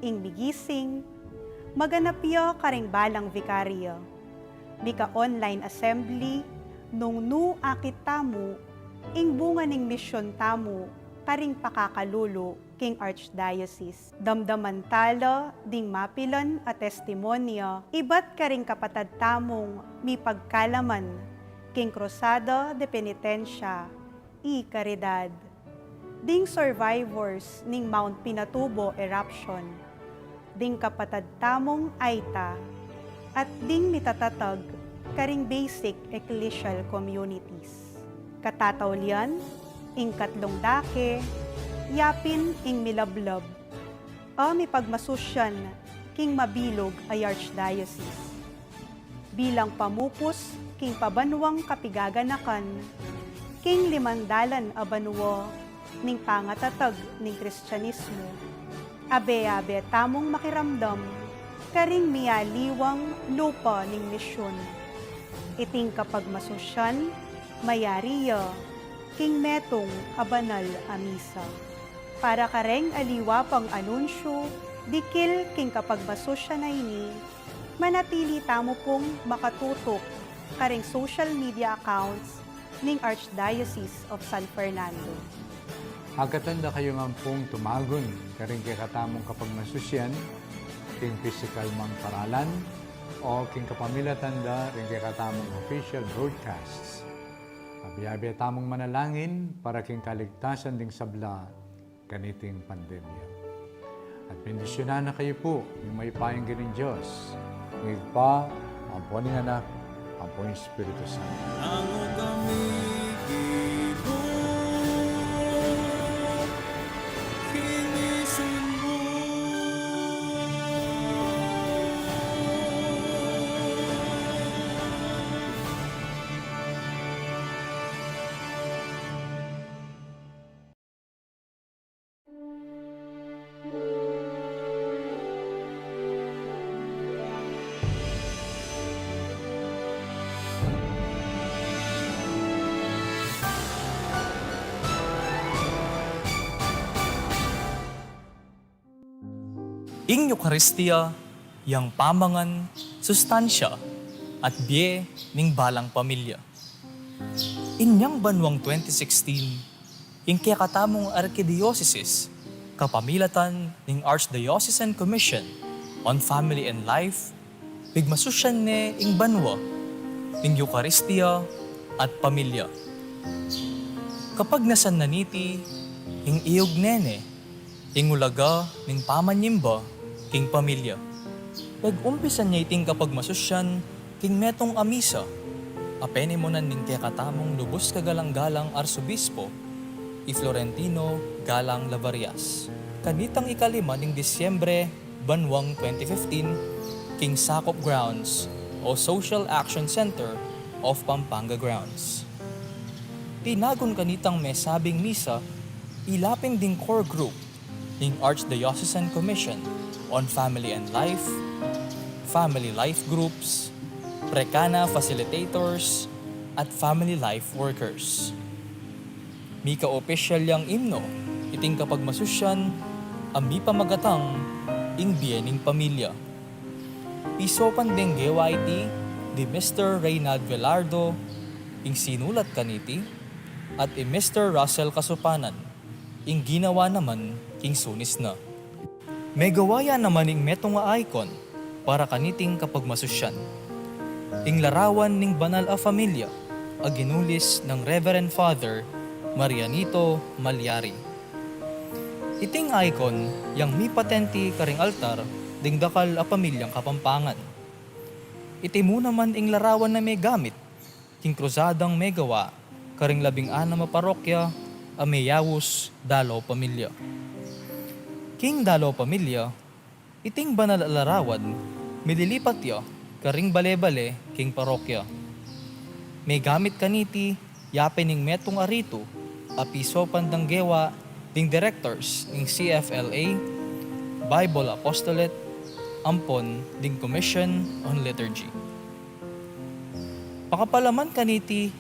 ing migising, maganap ya karing balang vikarya. Mika-online assembly, nung nu akit tamu ing bunga ning misyon tamu karing pakakalulu king Archdiocese. Damdaman tala ding mapilan a testimonya ibat karing kapatad tamung mipagkalaman king Cruzada de Penitencia y Caridad, ding survivors ning Mount Pinatubo eruption, ding kapatad tamung Aita, at ding mitatatag karing basic ecclesial communities. Katataulian, ing katlung dake, yapin ing milablab a mipagmasusyan king mabilug a Archdiocese. Bilang pamupus king pabanuang kapigaganakan king limang dalan a banua ning pangatatag ning Kristianismo, abe-abe tamung makiramdam karing mialiwang lupa ning misyon. Iting kapagmasusyan mayari ya king metung a banal a misa. Para kareng aliwa pang anunsyu dikil king kapagmasusyan a ini, manatili tamu pung makatutuk karing social media accounts ning Archdiocese of San Fernando. Agkatan da kayu ngan pung tumagun karing kekatamung kapagmasusyan king pisikal mang paralan o king kapamilatan da ring kekatamung official broadcasts. Abe-abe tamung manalangin para king kaligtasan ding sabla kaniting pandemya. At bendisyunan na kayu pu ning mayupayang ing Dios, ing Ibpa, ampo ning Anak, ampo ning Espiritu Santo. Ang kami gibo, kinisin mo. Ing Eukaristia, yang pamangan, sustansya, at bie ning balang pamilya. Inyang banuang twenty sixteen, ing kekatamung arkidiosesis, kapamilatan ning Archdiocesan Commission on Family and Life, pigmasusyan ne ing banua ning Eukaristia at pamilya. Kapagnasan na niti, ing iyug nene, ing ulaga ning pamanyimba king pamilya. Pegumpisan ne iting kapagmasusyan king metung a misa a penimunan ning kekatamung lubus kagalang-galang Arsobispo, i Florentino Galang Lavarias. Kanitang ikalima ning Disyembre, banuang twenty fifteen, king Sakop Grounds o Social Action Center of Pampanga Grounds. Tinagun kanitang mesabing misa, ilapin ding core group ning Archdiocesan Commission on Family and Life, family life groups, prekana facilitators, at family life workers. Mika opisyal yang imno iting kapagmasusyan a mipamagatang ing bie ning pamilya. Isopan ding gewa iti di Mister Reynald Velardo, ing sinulat kaniti, at i Mister Russell Kasupanan, ing ginawa naman king sunis na. Megawa ya naman ing metung a icon para kaniting kapagmasusyan. Ing larawan ning banal a familia a ginulis nang Reverend Father Marianito Malyari. Iting icon yang mipatenti karing altar ding dakal a pamilyang Kapampangan. Iti mu naman ing larawan a megamit king kruzadang megawa karing labing-anam a parokya A meyaus dalo pamilya. King dalo pamilya, iting banal a larawan, mililipat ya karing bale-bale king parokya. Megamit kaniti yape ning metung a ritu a pisopan dang gewa ding directors ning C F L A, Bible Apostolate, ampon ding Commission on Liturgy. Pakapalaman kaniti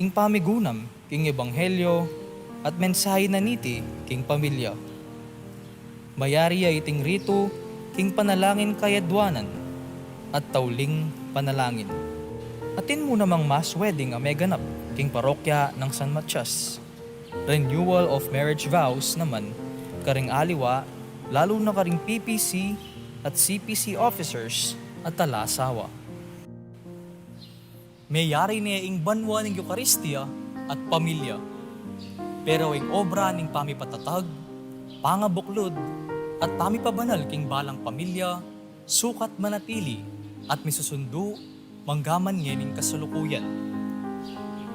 ing pamigunam king ebanghelyo at mensahe na niti king pamilya. Mayari ya iting ritu king panalangin kayadwanan at tauling panalangin. Atin mu namang mass wedding a meganap king parokya nang San Matias. Renewal of marriage vows naman karing aliwa, lalu na karing P P C at C P C officers at ala asawa. Meyari ne ing banua ning Eukaristia at pamilya. Pero ing obra ning pamipatatag, pangabuklud, at pamipabanal king balang pamilya, sukat manatili at misusundu manggaman ngening kasalukuyan.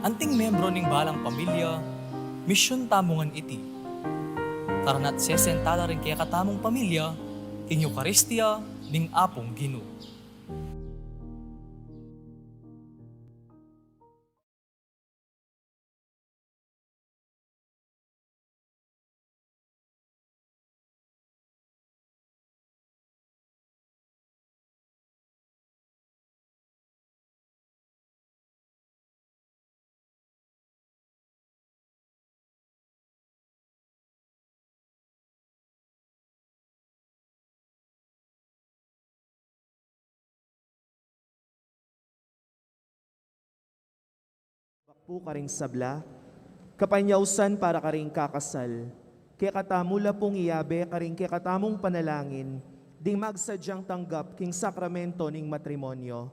Anting membro ning balang pamilya, misyun tamu ngan iti. Karanat sesenta la ring kekatamung pamilya king Eukaristia ning Apung Ginu. Bakpu karing sabla, kapanyausan para karing kakasal. Kekatamu la pung iyabe karing kekatamung panalangin ding magsadyang tanggap king sakramento ning matrimonyo.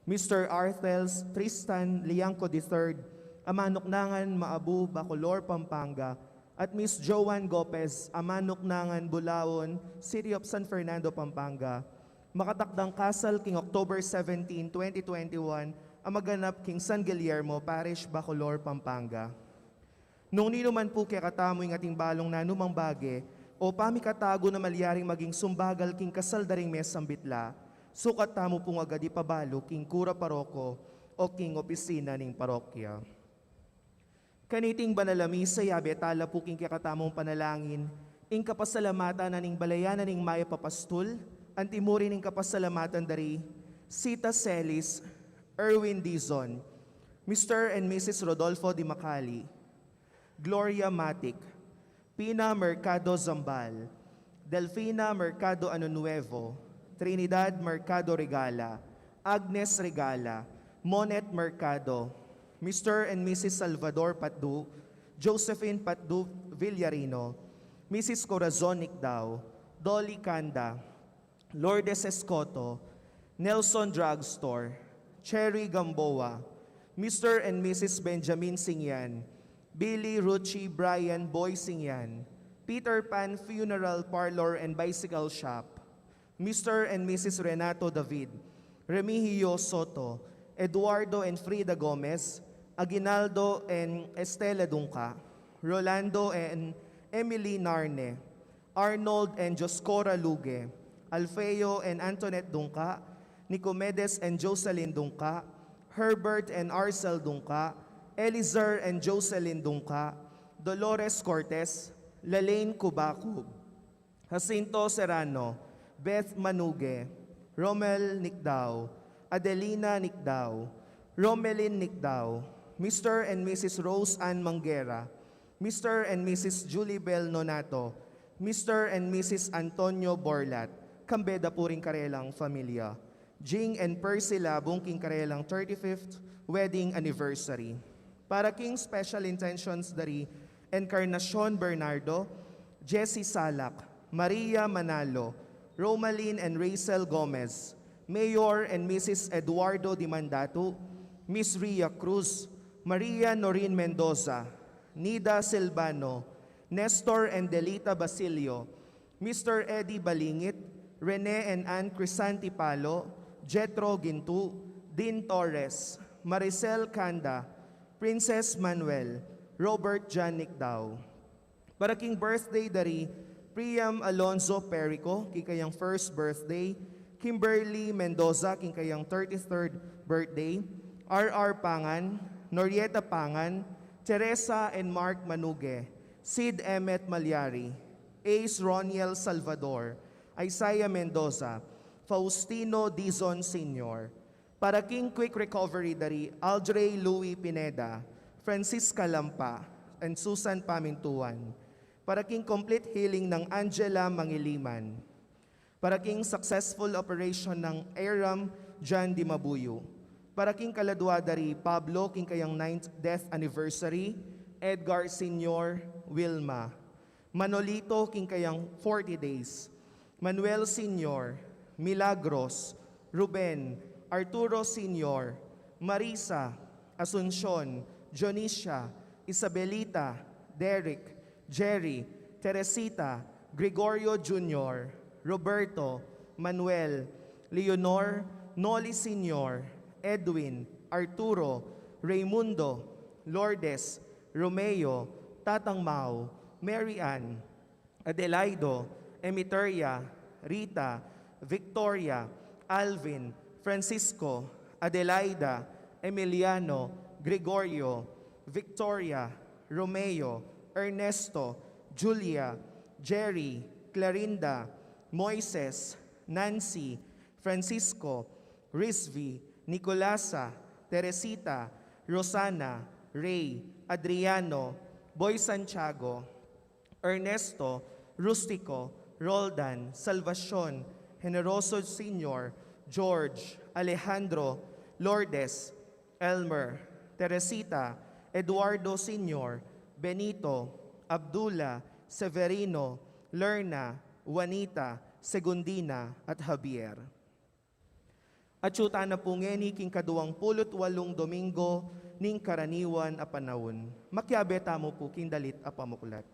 Mister Arthels Tristan Liangco the third, a manuknangan Maabu, Bacolor, Pampanga, at Miss Joan Gopez, a manuknangan Bulaon, City of San Fernando, Pampanga, makatakdang kasal king October seventeen, twenty twenty-one, a maganap king San Guillermo Parish, Bacolor, Pampanga. Nung ninu man pu kekatamu ing ating balung nanumang bage o pamikatagu na malyaring maging sumbagal king kasal da ring mesambit la, sukat tamu pung agad ipabalu king kura paroko o king opisina ning parokya. Kaniting banal a misa, yabe tala pu king kekatamung panalangin ing kapasalamatan na ning balayan na ning mayap a pastul, anti mu rin ing kapasalamatan da ri Sita Celis, Erwin Dizon, Mister and Missus Rodolfo Di Macali, Gloria Matic, Pina Mercado Zambal, Delfina Mercado Añonuevo, Trinidad Mercado Regala, Agnes Regala, Monet Mercado, Mister and Missus Salvador Patdu, Josephine Patdu Villarino, Missus Corazon Nicdao, Dolly Canda, Lourdes Escoto, Nelson Drugstore, Cherry Gamboa, Mister and Missus Benjamin Singyan, Billy, Ruchi, Brian, Boy Singyan, Peter Pan Funeral Parlor and Bicycle Shop, Mister and Missus Renato David, Remigio Soto, Eduardo and Frida Gomez, Aguinaldo and Estela Dungca, Rolando and Emily Narne, Arnold and Dioscora Luge, Alfeo and Antoinette Dungca, Nicomedes and Jocelyn Dungca, Herbert and Arcel Dungca, Elizar and Jocelyn Dungca, Dolores Cortes, Lalaine Cubacub, Jacinto Serrano, Beth Manuge, Romel Nicdao, Adelina Nicdao, Romelin Nicdao, Mister and Missus Rose Ann Manguera, Mister and Missus Julie Bell Nonato, Mister and Missus Antonio Borlat, kambe da pu ring karelang familia. Jing and Percy Labong king karelang thirty-fifth wedding anniversary. Para king special intentions da ri Encarnacion Bernardo, Jessie Salak, Maria Manalo, Romalyn and Rachel Gomez, Mayor and Missus Eduardo Dimandatu, Miss Ria Cruz, Maria Noreen Mendoza, Nida Silvano, Nestor and Delita Basilio, Mister Eddie Balingit, Rene and Ann Crisanti Palo, Jethro Gintu, Dean Torres, Maricel Canda, Princess Manuel, Robert John Nicdao. Para king birthday dari Priam Alonzo Perico, king kayang first birthday, Kimberly Mendoza, king kayang thirty-third birthday, R R Pangan, Norieta Pangan, Teresa and Mark Manuge, Sid Emmet Malyari, Ace Roniel Salvador, Isaiah Mendoza, Faustino Dizon Senior, para king quick recovery dari Aldrey Louis Pineda, Francisca Lampa, and Susan Pamintuan. Para king complete healing nang Angela Mangiliman. Para king successful operation nang Aram John Dimabuyo. Para king kaladua dari Pablo, king kayang ninth death anniversary, Edgar Senior, Wilma. Manolito, king kayang forty days. Manuel Senior, Milagros, Ruben, Arturo Senior, Marisa, Asuncion, Dionisia, Isabelita, Derek, Jerry, Teresita, Gregorio Junior, Roberto, Manuel, Leonor, Noli Senior, Edwin, Arturo, Raymundo, Lourdes, Romeo, Tatang Mau, Mary Ann, Adelaido, Emiteria, Rita, Victoria, Alvin, Francisco, Adelaida, Emiliano, Gregorio, Victoria, Romeo, Ernesto, Julia, Jerry, Clarinda, Moises, Nancy, Francisco, Rizvi, Nicolasa, Teresita, Rosana, Ray, Adriano, Boy Santiago, Ernesto, Rustico, Roldan, Salvacion, Generoso Senior, George, Alejandro, Lourdes, Elmer, Teresita, Eduardo Senior, Benito, Abdullah, Severino, Lerna, Juanita, Segundina, at Javier. At yuta na pu ngeni king kaduang pulu't walung Domingo ning karaniwan a panaun. Makiabe tamu pu king dalit a pamuklat.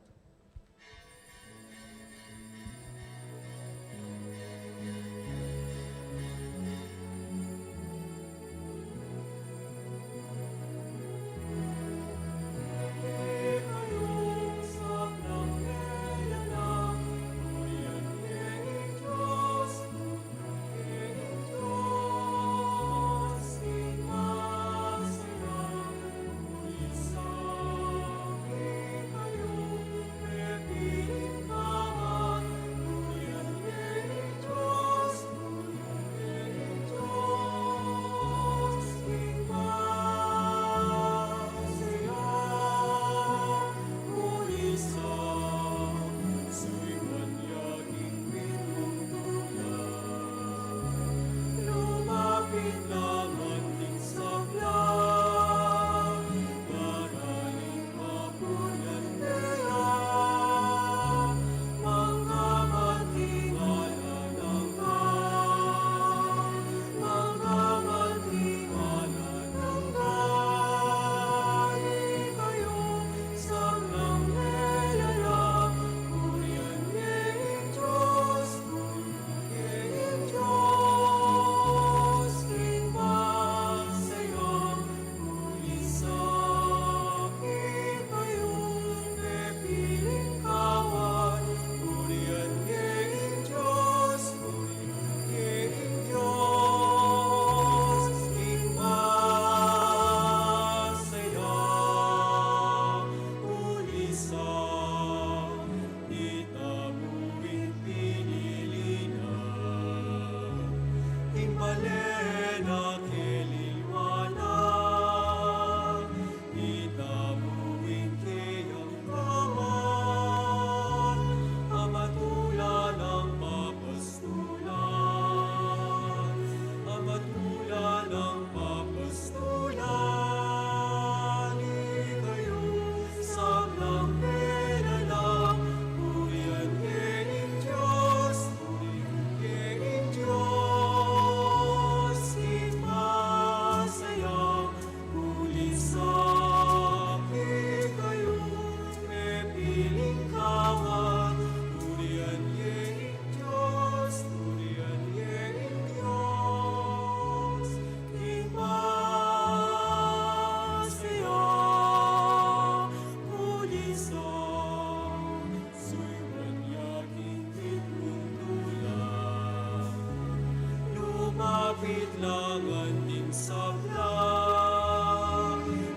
Kailangan ding sabla,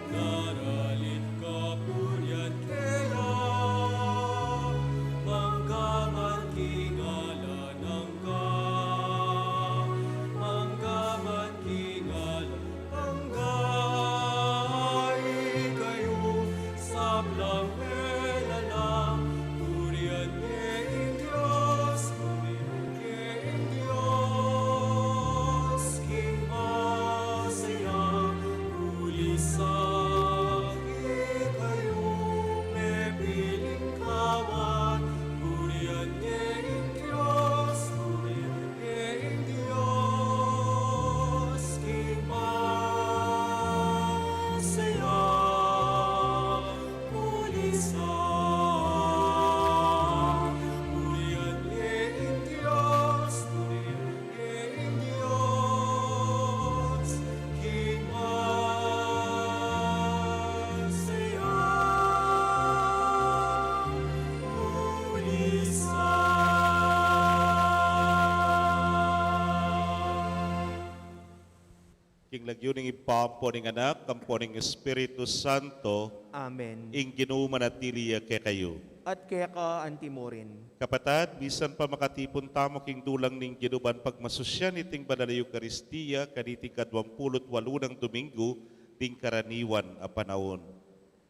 daralit kapurian keya, mangga man king alang angga, mangga man king alang angga, ikayu sablang melalang, purian ye ing Dios, purian ye ing Dios, king masaya, bulisan ikayu, mepiling kawan, purian ye ing Dios, purian ye ing Dios, king masaya, bulisan, purian ye ing Dios, purian ye ing Dios, king masaya, bulisan. King lagyu ning Ibpa, ampo ning Anak, ampo ning Espiritu Santo. Amen. Ing Ginu manatili ya kekayu. At keka antimurin. Kapatad, misan pa makatipun tamu king dulang ning Ginu ban pagmasusyan iting banal a Eukaristia, kaniting kaduang pulu't walu nang Domingo ding karaniwan a panaun.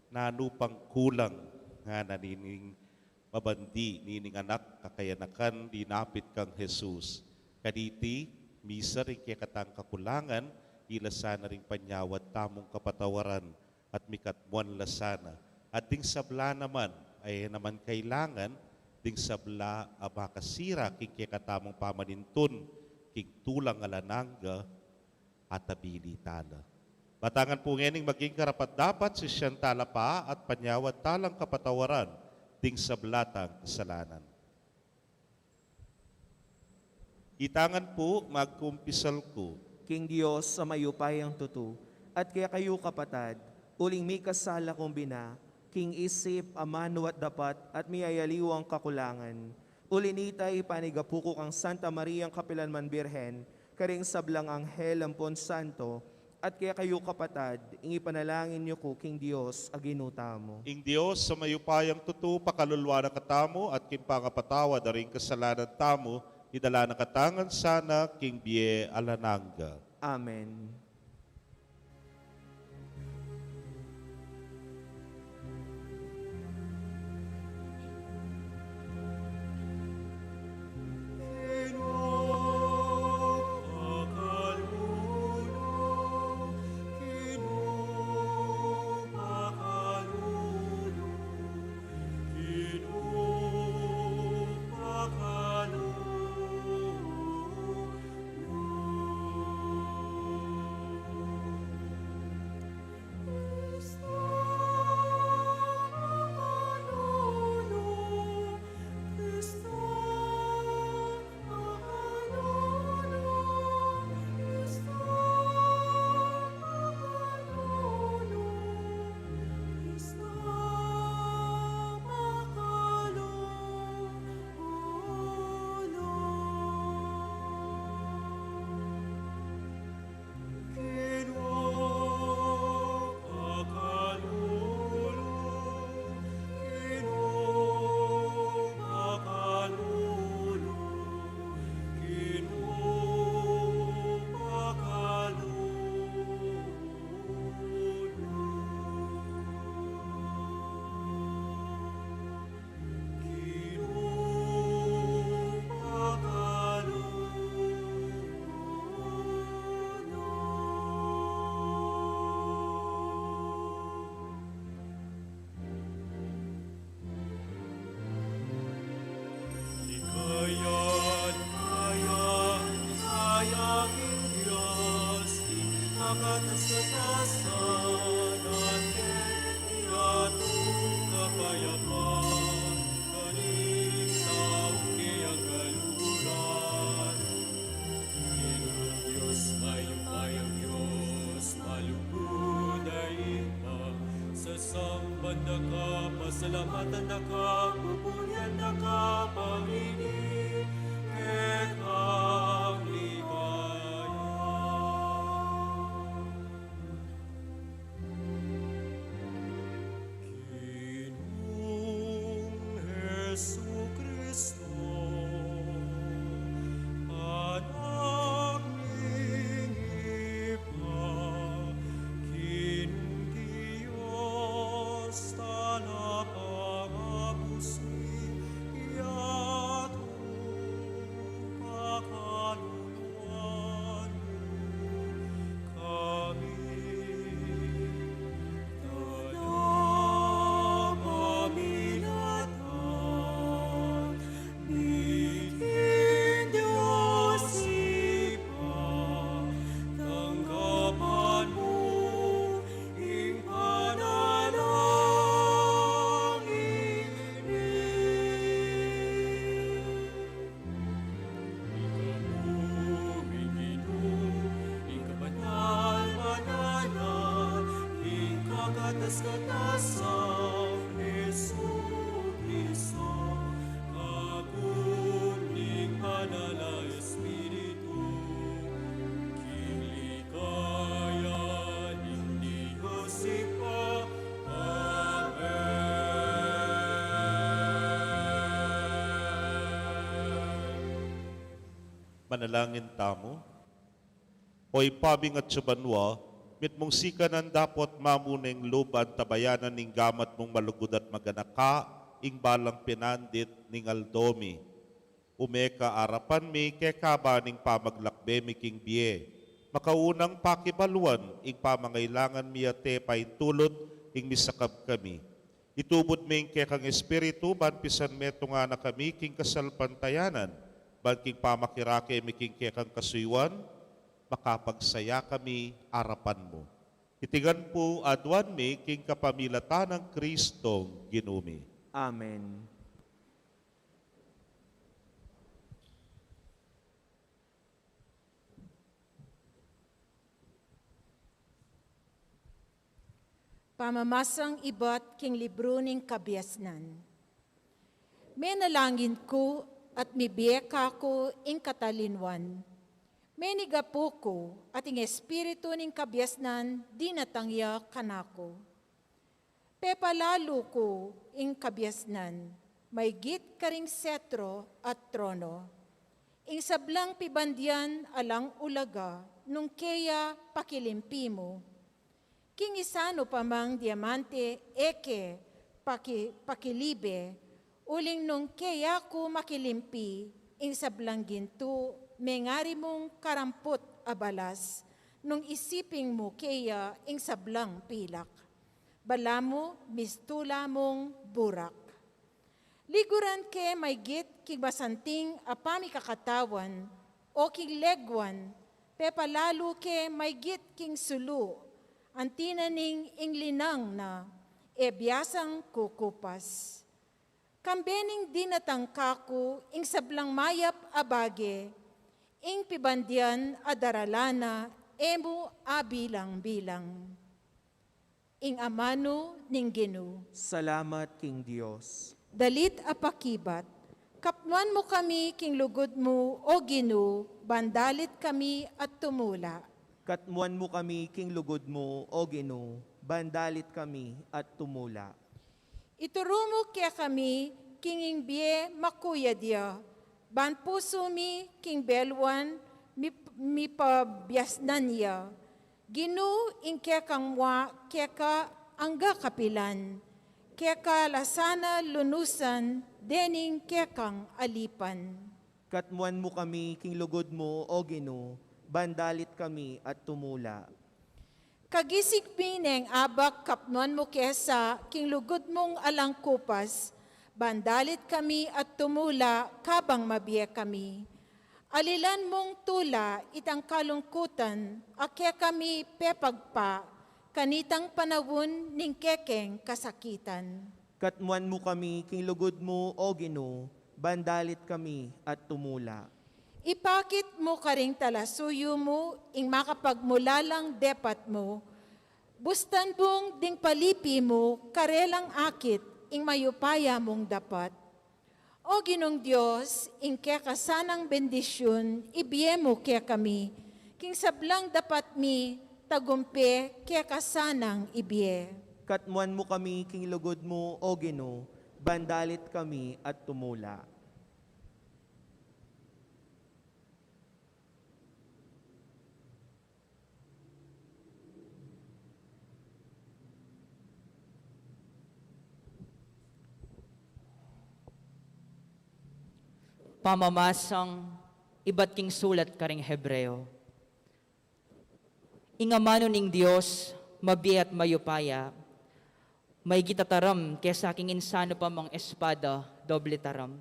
Nanu pang kulang ngana nining mabandi nining anak a kayanakan, dinapit kang Jesus. Kaniti, misa ring kekatang kakulangan, ila sana ring panyawad tamung kapatawaran, at mikatmuan la sana. At ding sabla naman, ay naman kailangan, ding sabla a makasira king kekatamung pamanintun king tulang alang angga, atabili tala. Batangan pu ngening maging karapat-dapat, sisian tala pa at panyawad talang kapatawaran ding sabla tang kasalanan. Itangan pu, magkumpisal ku. King Dios a mayupayang tutu, at kekayu kapatad, uling mikasala kung bina, king isip, amanu at dapat, at miyayaliwang kakulangan. Uli nita, ipanigapu ku kang Santa Mariang kapilanman Birhen, karing sablang anghel ampon santo, at kekayu kapatad, ing ipanalangin yu ku king Dios a Ginu tamu. Ing Dios a mayupayang tutu, pakalulu na katamu, at king pangapatawad da ring kasalanan tamu, idala na katamu ngan sana king bie alang angga. Amen. Ikaya, kaya, kaya king Dios, king makatasa-tasa, at keti ating kapayapan, karing tau kayang kaluguran. Ginung Dios, mayupayang Dios, malugud a Ibpa, sasamban da ka, pasalamatan da ka, pupurian da ka, pamini kekang ligaya. Manalangin tamu. O Ibpa ming atsu banua, mitmung sikanan dapot mamune ing lub antabayanan ing gamat mung malugud at maganaka ing balang pinandit ning aldo mi. Ume ka arapan mi keka ban ing pamaglakbe mi king bie, makaunang pakibaluan ing pamangailangan mi at e paintulut ing misakab kami. Itubud mi ing kekang Espiritu ban pisan metungan na kami king kasalpantayanan, ban king pamakirake mi king kekang kasuyuan, makapagsaya kami arapan mu. Iti ngan pu aduan mi king kapamilatan nang Kristong Ginu mi. Amen. Pamamasang ibat king libru ning kabiasnan. Menalangin ku at mibie kaku ing katalinuan. Menig Apu ku at ing Espiritu ning kabiasnan dinatang ya kanaku. Pepalalu ku ing kabiasnan, maygit karing setro at trono. Ing sablang pibandian alang ulaga nung keya pakilimpi mu. King isanu pa mang diamante e ke paki-, pakilibe, uling nung keya ku makilimpi, ing sablang gintu, mengari mung karamput a balas, nung isiping mu keya ing sablang pilak. Balamu mistula mung burak. Liguran ke maygit king masanting a pamikakatawan, o king leguan, pepalalu ke maygit king sulu, anti na ning ing linang na, e biasang kukupas. Kambe ning dinatang kaku ing sablang mayap a bage, ing pibandian a daralan na e mu abilang-bilang. Ing amanu ning Ginu. Salamat king Dios. Dalit a pakibat. Katmuan mu kami king lugud mu, O Ginu, ban dalit kami at tumula. Katmuan mu kami king lugud mu, O Ginu, ban dalit kami at tumula. Ituru mu kekami king ing bie makuyad ya, ban pusu mi king beluan mi-, mipabiasnan ya. Ginu, ing kekang mua keka angga kapilan, keka la sana lunusan dening kekang alipan. Katmuan mu kami king lugud mu, O Ginu, ban dalit kami at tumula. Kagising mi neng abak katmuan mu ke sa king lugud mung alang kupas, ban dalit kami at tumula kabang mabie kami. Alilan mung tula itang kalungkutan a kekami pepagpa, kanitang panaun ning kekeng kasakitan. Katmuan mu kami king lugud mu, O Ginu, ban dalit kami at tumula. Ipakit mu karing talasuyu mu ing makapagmulalang depat mu, bustan mung ding palipi mu karelang akit ing mayupaya mung dapat. O Ginung Dios, ing keka sanang bendisyun ibie mu kekami, king sablang dapat mi tagumpe keka sanang ibie. Katmuan mu kami king lugud mu, O Ginu, ban dalit kami at tumula. Pamamasang ibat king sulat karing Hebreo. Ing amanu ning Dios, mabie at mayupaya, maigit a taram kesa king insanu pa mang espada doble taram.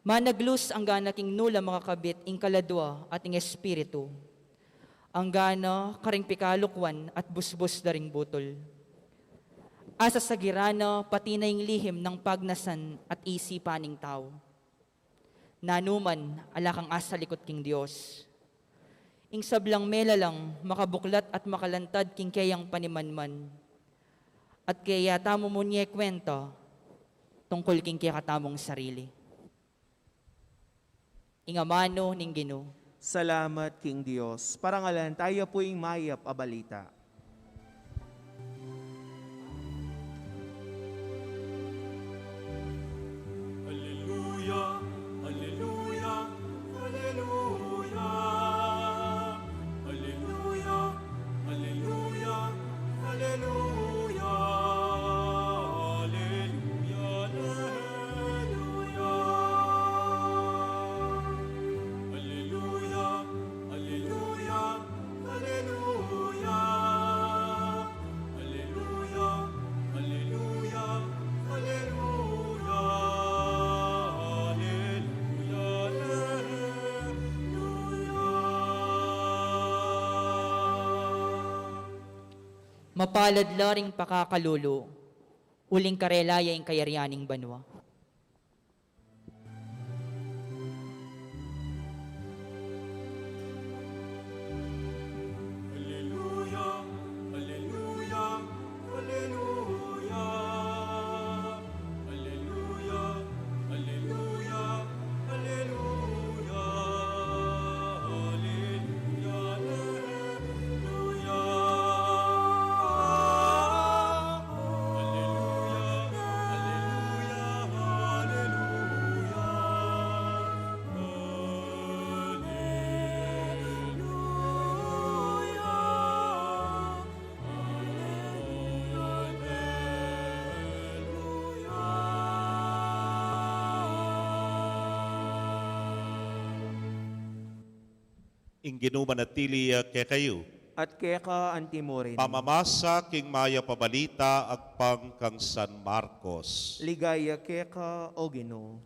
Managlus anggana king nu la makakabit ing kaladua at ing espiritu, anggana karing pikalukwan at busbus da ring butul. Asasagiran na pati na ing lihim nang pagnasan at isipan ning tau. Nanu man, ala kang asalikut king Dios. Ing sablang melalang makabuklat at makalantad king keyang panimanman. At keya tamu mu ne kuwenta tungkul king kekatamung sarili. Ing amanu ning Ginu. Salamat king Dios. Parangalan taya pu ing mayap a balita. Aleluya, aleluya, aleluya. Mapalad la ring pakakalulu, uling karela ya ing kayarian ning banua. Alleluia, alleluia, alleluia. Alleluia, alleluia, alleluia, alleluia, alleluia. Alleluia, alleluia, alleluia. Ing Ginu manatili ya kekayu. At keka antimurin. Pamamasa king mayap a balita agpang kang San Marcos. Ligaya keka, O Ginu.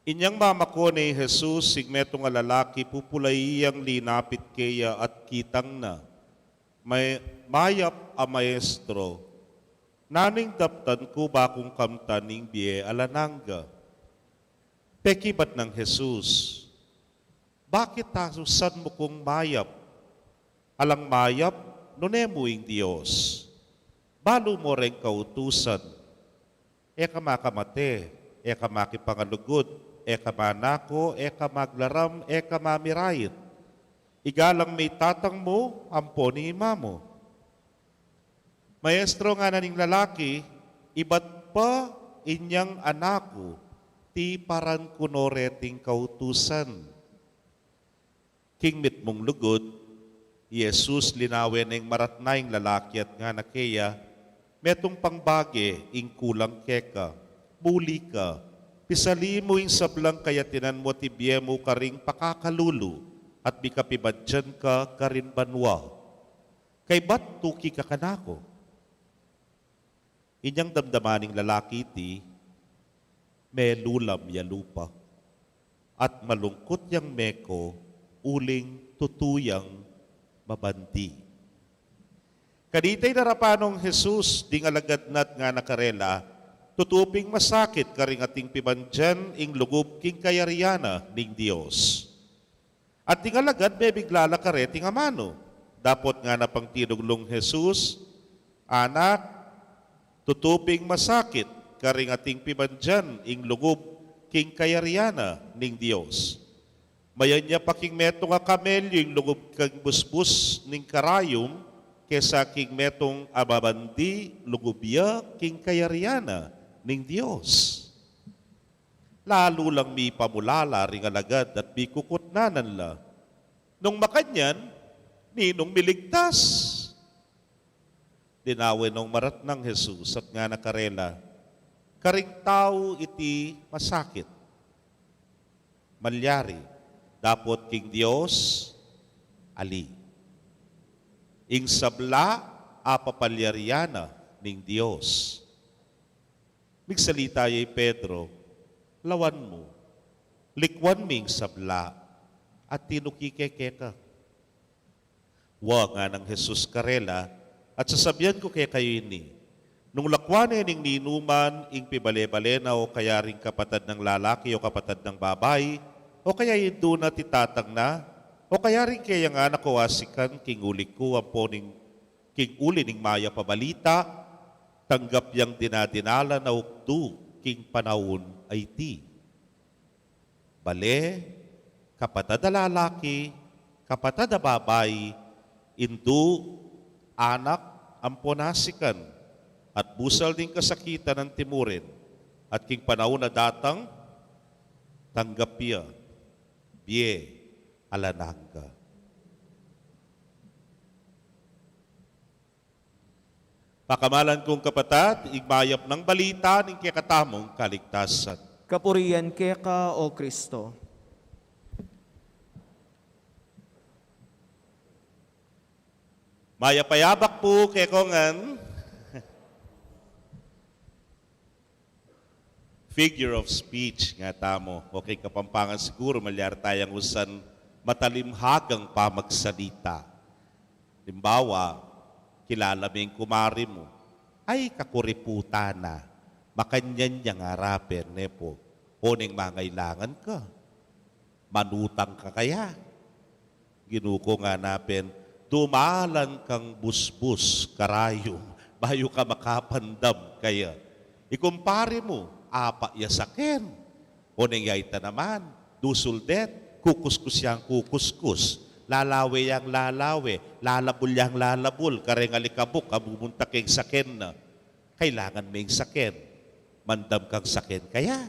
Inyang mamako ne i Jesus, ing metung a lalaki pupulai yang linapit keya at kitang na, "May-, mayap a Maestro, nanu ing daptan ku ba kung kamtan ing bie alang angga?" Pekibat nang Jesus, "Bakit tausan mu kung mayap? Alang mayap, nune mu ing Dios. Balu mo reng kautusan: E ka makamate, e ka makipangalugud, e ka manako, e ka maglaram, e ka mamirait. Igalang me ing tatang mu ampon ing ima mu." "Maestro," ngana ning lalaki, "ibat pa inyang anaku, tiparan ku no reting kautusan." King mitmung lugud, i Jesus linawe neng maratna ing lalaki at ngana keya, "Metung pang bage ing kulang keka. Muli ka, pisali mu ing sablang kayatinan mu at ibie mu karing pakakalulu, at mikapibadyan ka karin banua. Kaybat tuki ka kanaku." Inyang damdaman ning lalaki iti, melulam ya lupa, at malungkut yang meko uling tutu yang mabandi. Kanita inarapan nong Jesus ding alagad na at ngana karela, "Tutu ping masakit karing ating pibandian ing lugub king kayarian na ning Dios." At ding alagad mebigla la kareting amanu, dapot ngana pang tinudlung Jesus, "Anak, tutu ping masakit karing ating pibandian ing lugub king kayarian na ning Dios. Mayanyap pa king metung a kamelyu ing lugub king busbus ning karayum, kesa king metung a mabandi lugub ya king kayarian na ning Dios." Lalu lang mipamulala ring alagad at mikukutnanan la, "Nung makanyan, ninung miligtas?" Dinawe nong maratnang Jesus at ngana karela, "Karing tau iti masakit, malyari, dapot king Dios, ali. Ing sabla, apapalyarian na ning Dios." Migsalita ya i Pedro, "Lawan mu, likuan me ing sabla at tinuki ke keka." "Wa," nganang Jesus karela, "at sasabian ku kekayu ini, nung lakuan ne ning ninuman ing pibale-bale na o kaya ring kapatad nang lalaki o kapatad nang babai, o kaya ing indu na at ing tatang na, o kaya ring keyang anak o asikan king uli ku ampo ning king uli ning mayap a balita, tanggap yang dinadinalan a ukdu king panaun a iti. Bale, kapatad a lalaki, kapatad a babai, indu, anak, ampon asikan, at busal ding kasakitan antimurin, at king panaun a datang, tanggap ya bie alang angga." Pakamalan kung kapatad, ing mayap nang balita ning kekatamung kaligtasan. Kapurian keka, O Kristo. Mayap a yabak pu kekongan. Figure of speech nga tamu. O keng Kapampangan siguru, malyari tayang usan matalimhagang pamagsalita. Halimbawa, kilala me ing kumari mu. Ay, kakuriputan na. Makanyan yang arapen, ne pu. O neng mangailangan ka. Manutang ka kaya? Ginu ku, ngana pin, dumalan kang busbus karayum, bayu ka makapandam kaya. I kumpare mu, apa ya saken. O neng yayta naman, dusul det, kukuskus yang kukuskus, lalawe yang lalawe, lalabul yang lalabul, kareng alikabuk, amumunta keng saken na. Kailangan me ing saken. Mandam kang saken kaya?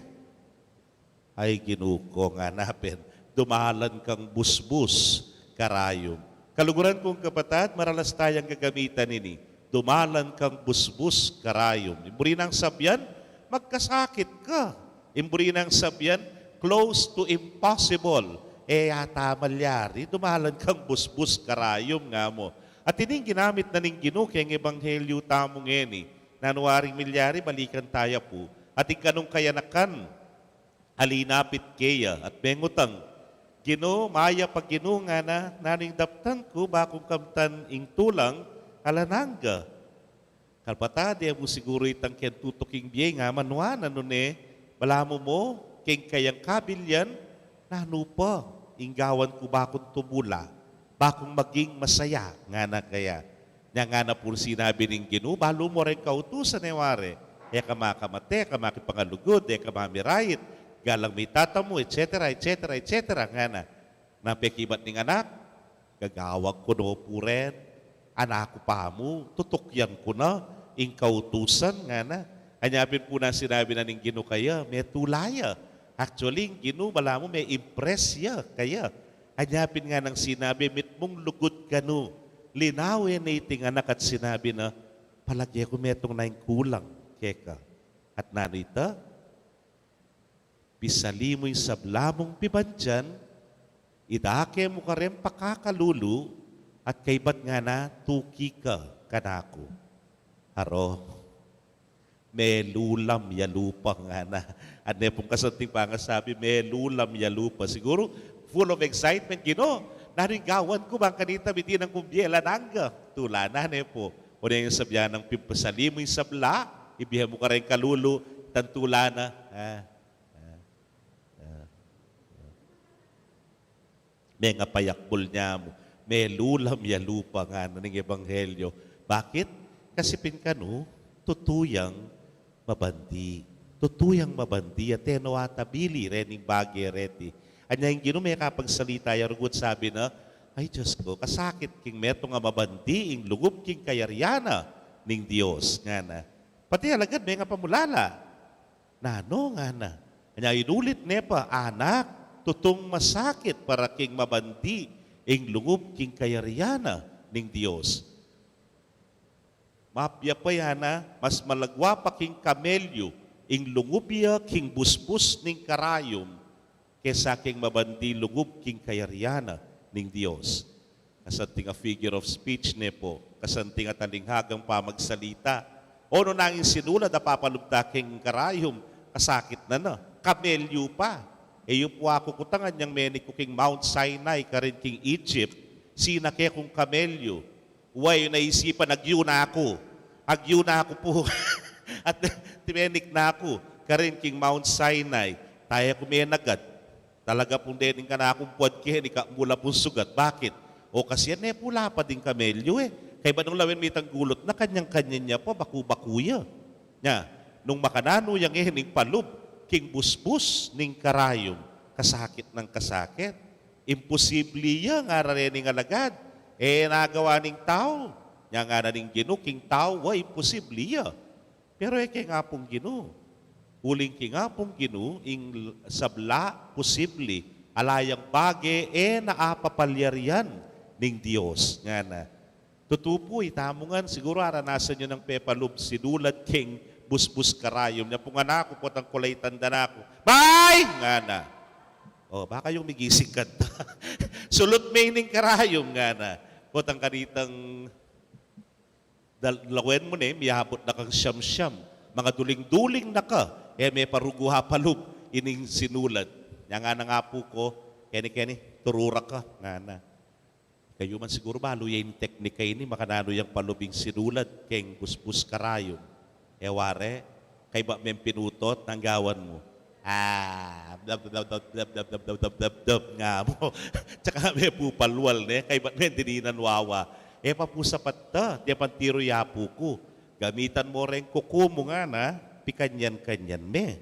Ay, Ginu ku, ngana pin, dumalan kang busbus karayum. Kaluguran kung kapatad, maralas tayang gagamitan ini. Dumalan kang busbus karayum. Ing buri nang sabian, magkasakit ka. Ing buri nang sabian, close to impossible. E yata malyari, dumalan kang busbus karayum, nga mu. At ini ing ginamit na ning Ginu keng ebanghelyu tamu ngeni. Nanu waring milyari, balikan taya pu. At ing kanung kayanakan a linapit keya at mengutang, Ginu, mayap a Ginu, ngana, nanu ing daptan ku, ba kung kamtan ing tulang alang angga? Kapatad, e mu siguru itang keng tutuking bie, nga manuan, nune, balamu mu, keng kayang kabilyan, nanu pa ing gawan ku ba kung tumula, ba kung maging masaya, ngana kaya. Nya ngana pung sinabi ning Ginu, balu mu reng kautusan, e wari, e ka makamate, e ka makipangalugud, e ka mamirait, galang me ing tata mu, et cetera, et cetera, et cetera, ngana. Na pekibat ning anak, gagawan ku no pu ren, anak ku pa mu, tutukyan ku na ing kautusan, ngana. Anya pin pu na sinabi na ning Ginu kaya, metula ya. Actually, ing Ginu, balamu me-impress ya kaya. Anya pin nganang sinabi, mitmung lugud kanu, linawe ne iting anak at sinabi na, palage ku metung na ing kulang keka. At nanu ita? Pisali mu ing sabla mung pibandian, idake mu kareng pakakalulu, at kaybat ngana, tuki ka kanaku. Aro, melulam ya lupa, ngana. At ne pung kasanting pangasabi, melulam ya lupa. Siguru, full of excitement, Ginu, nanu ing gawan ku bang kanita midinan kung bie alang angga? Tula na, ne pu. O neng sabian nang, pipasali mu ing sabla, ibie mu kareng kalulu, itang tula na. Ah, ah, ah, ah. Mengapayakbul nya mu, melulam ya lupa, ngana ning ebanghelyo. Bakit? Kasi pin kanu, tutu yang mabandi. Tutu yang mabandi, at e no atabili rening bage reti. Anya ing Ginu mekapagsalita ya rugud, sabi na, ay, Dios ku, kasakit king metung a mabandi ing lugub king kayarian na ning Dios, ngana. Pati alagad mengapamulala. Nanu, ngana? Anya inulit ne pa, anak, tutung masakit para king mabandi ing lungub king kayarian na ning Dios. Mapya pa, ngana, mas malagwa pa king kamelyu ing lungub ya king busbus ning karayum kesa king mabandi lungub king kayarian na ning Dios. Kasanting a figure of speech ne pu, kasanting a talinghagang pamagsalita. O nu nang ing sinulad a papalub ta king karayum, kasakit na na, kamelyu pa. E yu pu aku kutangan yang menik ku king Mount Sinai karin king Egypt, sinake kung kamelyu. Wa yu naisipan, agyu na ku. Agyu na ku pu. At timenik na ku karin king Mount Sinai. Taya ku menagad. Talaga pung dening kanakung puad keni, kamula pung sugat. Bakit? O kasi yan, e pu lapad ing kamelyu e. Kaybat nung lawen me itang gulut na, kanyan-kanyan ya pa, baku-baku ya. Nya, nung makananu ya ngening palub king busbus ning karayum, kasakit nang kasakit. Imposible ya, ngara rening alagad. E nagawa ning tau. Nya ngana ning Ginu, king tau, wa, imposible ya. Pero e keng Apung Ginu. Uling keng Apung Ginu, ing sabla posible, ala yang bage e na apapalyarian ning Dios, ngana. Tutu pu, itamu ngan, siguru aranasan yu nang pepalub sinulad keng busbus karayum. Nya pung anak ku, potang kulaitan da na ku, "Bay!" ngana. O, baka yung migising kanta. "Sulut me ining karayum," ngana. Potang kanitang dal-, lawen mu ne, miyabut na kang siyam-siyam. Mga duling-duling na ka, e me pa rugu apalub ining sinulad. Nya ngana ning apu ku, "Keni, keni, turu ra ka," ngana. Kayu man siguru balu ye ing teknika ini, makananu yang palub ing sinulad keng busbus karayum. E ware, kaybat meng pinutot, nanu gawan mu? A, blab, blab, blab, nga mu. Tsaka me pu palwal, ne, kaybat meng dininan wawa. E pa pu sapat ta, dya pang tiru i apu ku. Gamitan mu reng kuku mu, ngana, pikanyan-kanyan me.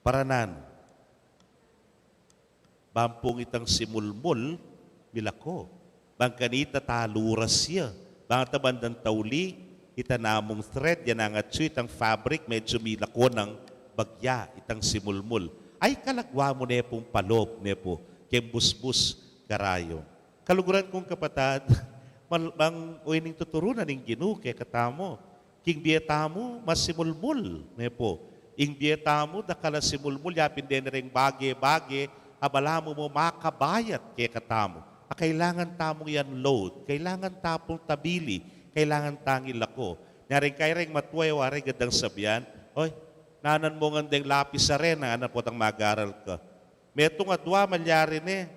Para nanu? Bang pung itang simulmul, milako. Bang kanita taluras ya. Bang ta bandang tauli, ita namung thread, yan ang atsu itang fabric, medyu milako nang bagya itang simulmul. Ay, kalagwa mu ne pung palub, ne pu, keng busbus karayum. Kaluguran kung kapatad, mal-, bang o ining tuturu na ning Ginu kekatamu. King bie tamu, masimulmul, ne pu. Ing bie tamu, dakal a simulmul, yapin deni reng bage-bage, a balamu mu makabayat kekatamu. A kailangan tamung i-unload, kailangan ta pung tabili, kailangan tang ilako. Nya reng kayi reng matua, e ware gandang sabian, "Oy, nanan mu ngan deng lapis a ren, a, potang mag-aral ka." Metung a dua, malyari ne.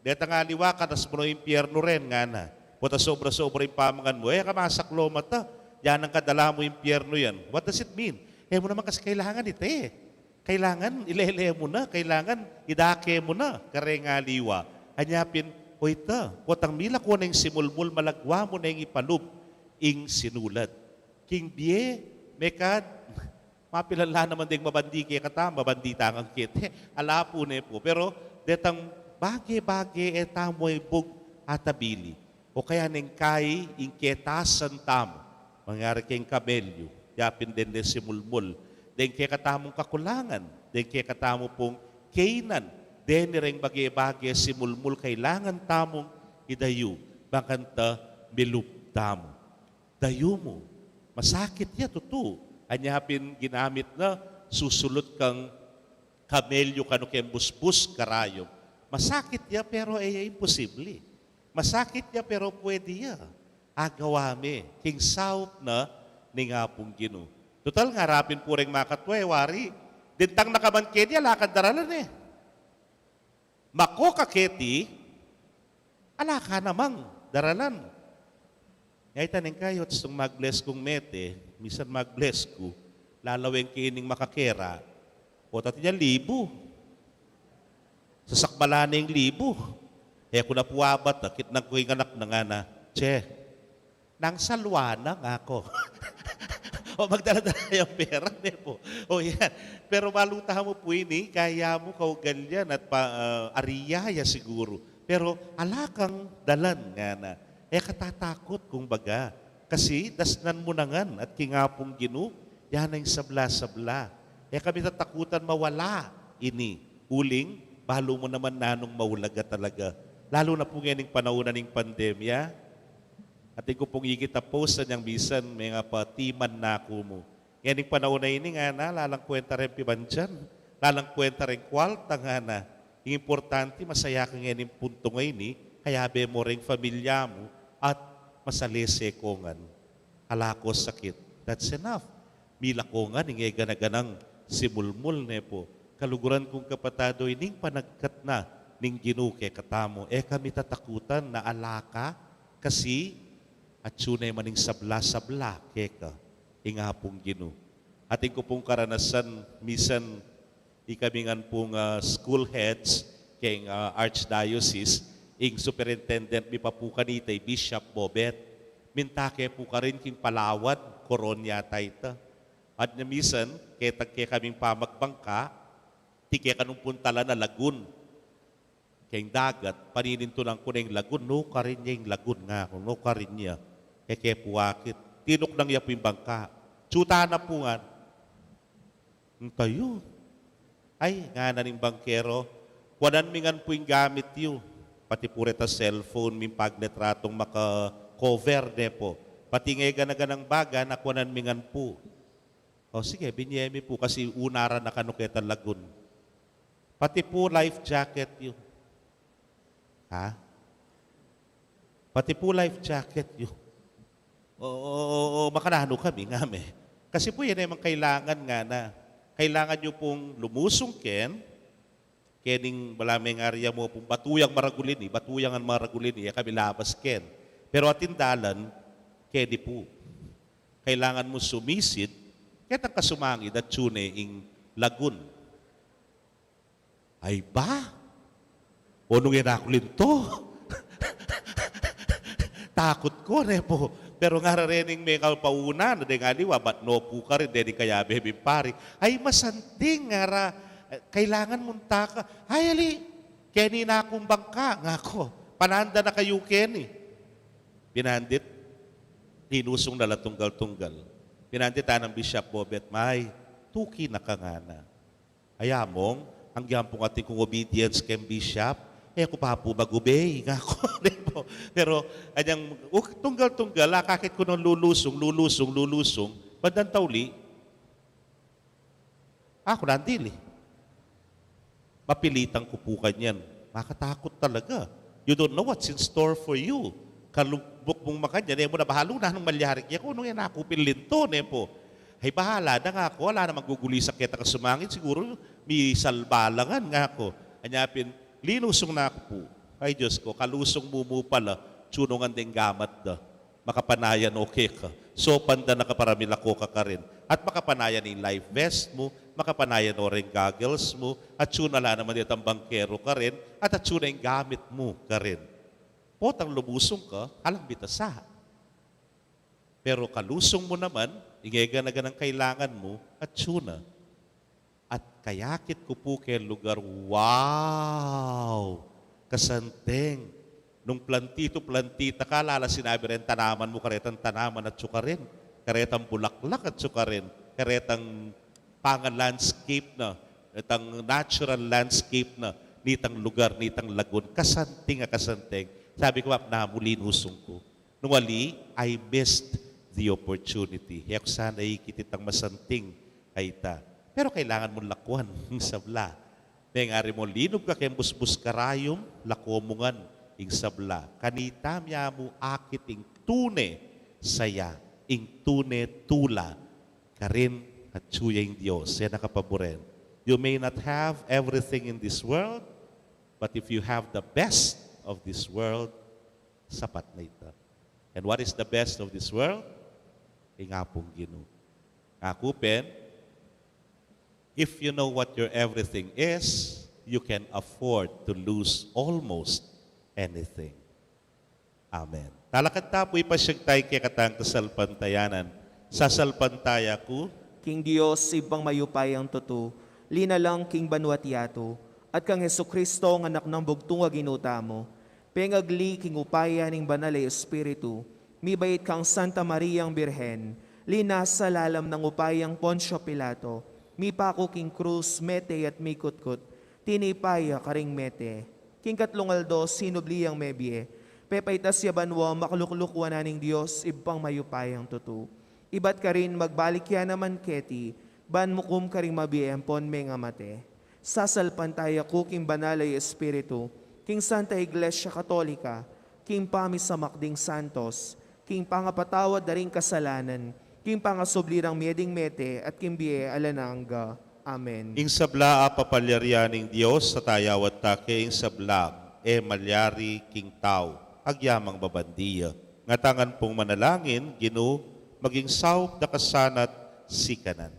Detang aliwa, katas mu no impyernu ren, ngana. Pota sobra-sobra ing pamangan mu, e ka masaklo mata. Yan ang kadala mu impyernu yan. What does it mean? E mu naman kasi kailangan ita e. Kailangan ilele mu na, kailangan idake mu na kareng aliwa. Anya pin, o ita, potang milako na ing simulmul, malagwa mu na ing ipalub ing sinulad. King bie, mekad, mapilan la naman deng mabandi kekatamu, mabandi tangang keti. Ala pu, ne pu. Pero detang bage-bage e tamu aibug atabili. O kaya neng kayi ing ketasan tamu, mangyari keng kamelyu, yapin deng simulmul, deng kekatamung kakulangan, deng kekatamu pung kainan, deni reng bage-bage simulmul kailangan tamung idayu, bang kanita milub tamu. Dayu mu. Masakit ya, tutu. Anya pin ginamit na, susulut kang kamelyu kanu keng busbus karayum. Masakit ya, pero e ya imposible. Masakit ya, pero pwede ya. Agawa me, king saup na ning Apung Ginu. Tutal, ngarapin pu reng makatua, e wari, dintang na ka man keni, ala kang daralan e. Mako ka keti, ala ka namang daralan. Nya ita neng kayi, ots nung mag-bless kung mete, misan mag-bless ku, lalaweng ke ining makakera, o tati nya libu. Sasakbalan ne ing libu. E ku na pu abat, akit nang ku ing anak na, ngana, "Che, nang salwa na," nga ku. O magdala-dala yang pera, ne pu. O yan. Pero balu tamu pu ini, kaya mu kaugalyan at pa, ah, ariya ya siguru. Pero ala kang dalan, ngana. E ka tatakut, kung baga. Kasi dasnan mu na ngan at king Apung Ginu, yan ing sabla-sabla. E ka mitatakutan mawala ini. Uling, balu mu naman nanung maulaga talaga. Lalu na pu ngening panaun na ning pandemya. Atin ku pung ikit a post, anyang misan, mengapatiman na ku mu. Ngening panaun a ini, ngana, ala lang kwenta reng pibandian, ala lang kwenta reng kwalta, ngana. Ing importante, masaya ka ngening puntung a ini, kayabe mu reng familia mu, at masalese ko ngan. Ala kong sakit. That's enough. Milako ngan ing e gana-ganang simulmul, ne pu. Kaluguran kung kapatad, o ining panagkat na ning Ginu kekatamu. E ka mitatakutan na ala ka, kasi atsu ne man ing sabla-sabla keka, ing Apung Ginu. Atin ku pung karanasan, misan ikami ngan pung, ah, school heads keng, ah, archdiocese, ing superintendent mi pa pu kanita i Bishop Bobet. Minta ke pu karin king Palawan, Coron yata ita. At nya misan, ketang kekaming pamagbangka, atin ke kanung puntalan a lagun keng dagat, paninintunan ku na ing lagun, nukarin ya ing lagun, nga ku, nukarin ya. E ke pu akit. Tinuknang ya pu ing bangka. Tsutan na pu ngan. Ing tayu. Ay, ngana ning bangkero, kuanan mi ngan pu ing gamit yu. Pati pu reta cellphone mi, pagnetratung maka cover ne pu. Pati nge gana-ganang baga, nakuanan mi ngan pu. O sige, binye mi pu kasi una ra na kanu keta lagun. Pati pu life jacket yu. Ha? Pati pu life jacket yu. O, o, o, o, makananu kami nga me. Kasi pu yan e mang kailangan ngana. Kailangan yu pung lumusung ken, kening bala me ngari ya mu pung batu yang maragul ini, batu yang maragul ini, e kami labas ken. Pero atin dalan, keni pu. Kailangan mu sumisid, ketang kasumangid atiu ne ing lagun. Ay ba? O nung e na ku linto? Takut ku ne pu. Pero ngara rening me kapauna na deng aliwa, bat no pu karin, deni kayabe mi pari. Ay masanting ngara, kailangan munta ka. Ay ali, keni na kung bangka, ngaku. Pananda na kayu keni. Pinandit, linusung na la tunggal-tunggal. Pinandit anang Bishop Bobet, may, tuki na ka ngana. Ay among, anggihan pung atin kung obedience keng bishop, e ku pa pu magubey, ngaku. Di ba? Pero, anyang, u-, tunggal-tunggal, akakit ku nung lulusung, lulusung, lulusung, bandang tauli, aku nandili. Mapilitan ku pu kanyan. Makatakut talaga. You don't know what's in store for you. Kalubuk mung makanyan, e mu na bahalu na nung malyari kaya ku, nung e na ku pin linto, ne pu. Ay, bahala na ngaku, ala na magugulisak keta kasumangid, siguru misalba la ngan ngaku. Anya pin, linusung na ku pu. Ay, Diyos ku, kalusung mu mu pala, tiyunungan deng gamat da. Makapanayan o keka. Sopan da na ka para milako ka karin. At makapanayan ing life vest mu, makapanayan o reng goggles mu, at tiyuna la naman itang bangkero karin, at atiu na ing gamit mu karin. Potang lumusung ka, alang bitasa. Pero kalusung mu naman, ing e gana-ganang kailangan mu, atiu na. At kayakit ku pu keng lugar, wow! Kasanteng, nung plantitu-plantita ka, ala la sinabi reng tanaman mu, karetang tanaman atiu karin, karetang bulaklak atiu karin, karetang pangan landscape na, itang natural landscape na, nitang lugar, nitang lagun, kasanteng a kasanteng. Sabi ku, "Apnamu, linusung ku." Nung ali, I missed the opportunity. E ku sana ikit itang masanting a ita. Pero kailangan mung lakuan ing sabla. Mengari mu linub ka keng busbus karayum, lako mu ngan ing sabla. Kanita mya mu akit ing tune saya, ing tune tula, karin atiu ya ing Dios, e na kapaburen. You may not have everything in this world, but if you have the best of this world, sapat na ita. And what is the best of this world? Ing Apung Ginu. Aku pin, if you know what your everything is, you can afford to lose almost anything. Amen. Talakad ta pu, ipasiag taya ing kekatang kasalpantayanan. Sasalpantaya ku king Dios, Ibpang mayupayang tutu, linalang king banua't yatu, at kang Jesucristo, ing Anak nang bugtung a Ginu tamu, pengagli king upaya ning Banal a Espiritu, mibait kang Santa Mariang Birhen, linasa lalam nang upayang Poncio Pilato, mipaku king krus, mete at mikutkut, tinipa ya karing mete. King katlung aldo, sinubli yang mebie, pepaitas ya banua, makaluklukuan na ning Dios, Ibpang mayupayang tutu. Ibat karin magbalik ya naman keti, ban mukum karing mabie ampon mengamate. Sasalpantaya ku king Banal a Espiritu, king Santa Iglesia Katolika, king pamisamak ding santos, king pangapatawad da ring kasalanan, king pangasubli rang mie ding mete, at king bie alang angga. Amen. Ing sabla a papalyarian ning Dios, satayawat ta ke ing sablang e malyari king tau, agyamang mabandi ya. Ngatanan pung manalangin, Ginu, maging saup da ka sana't sikanan.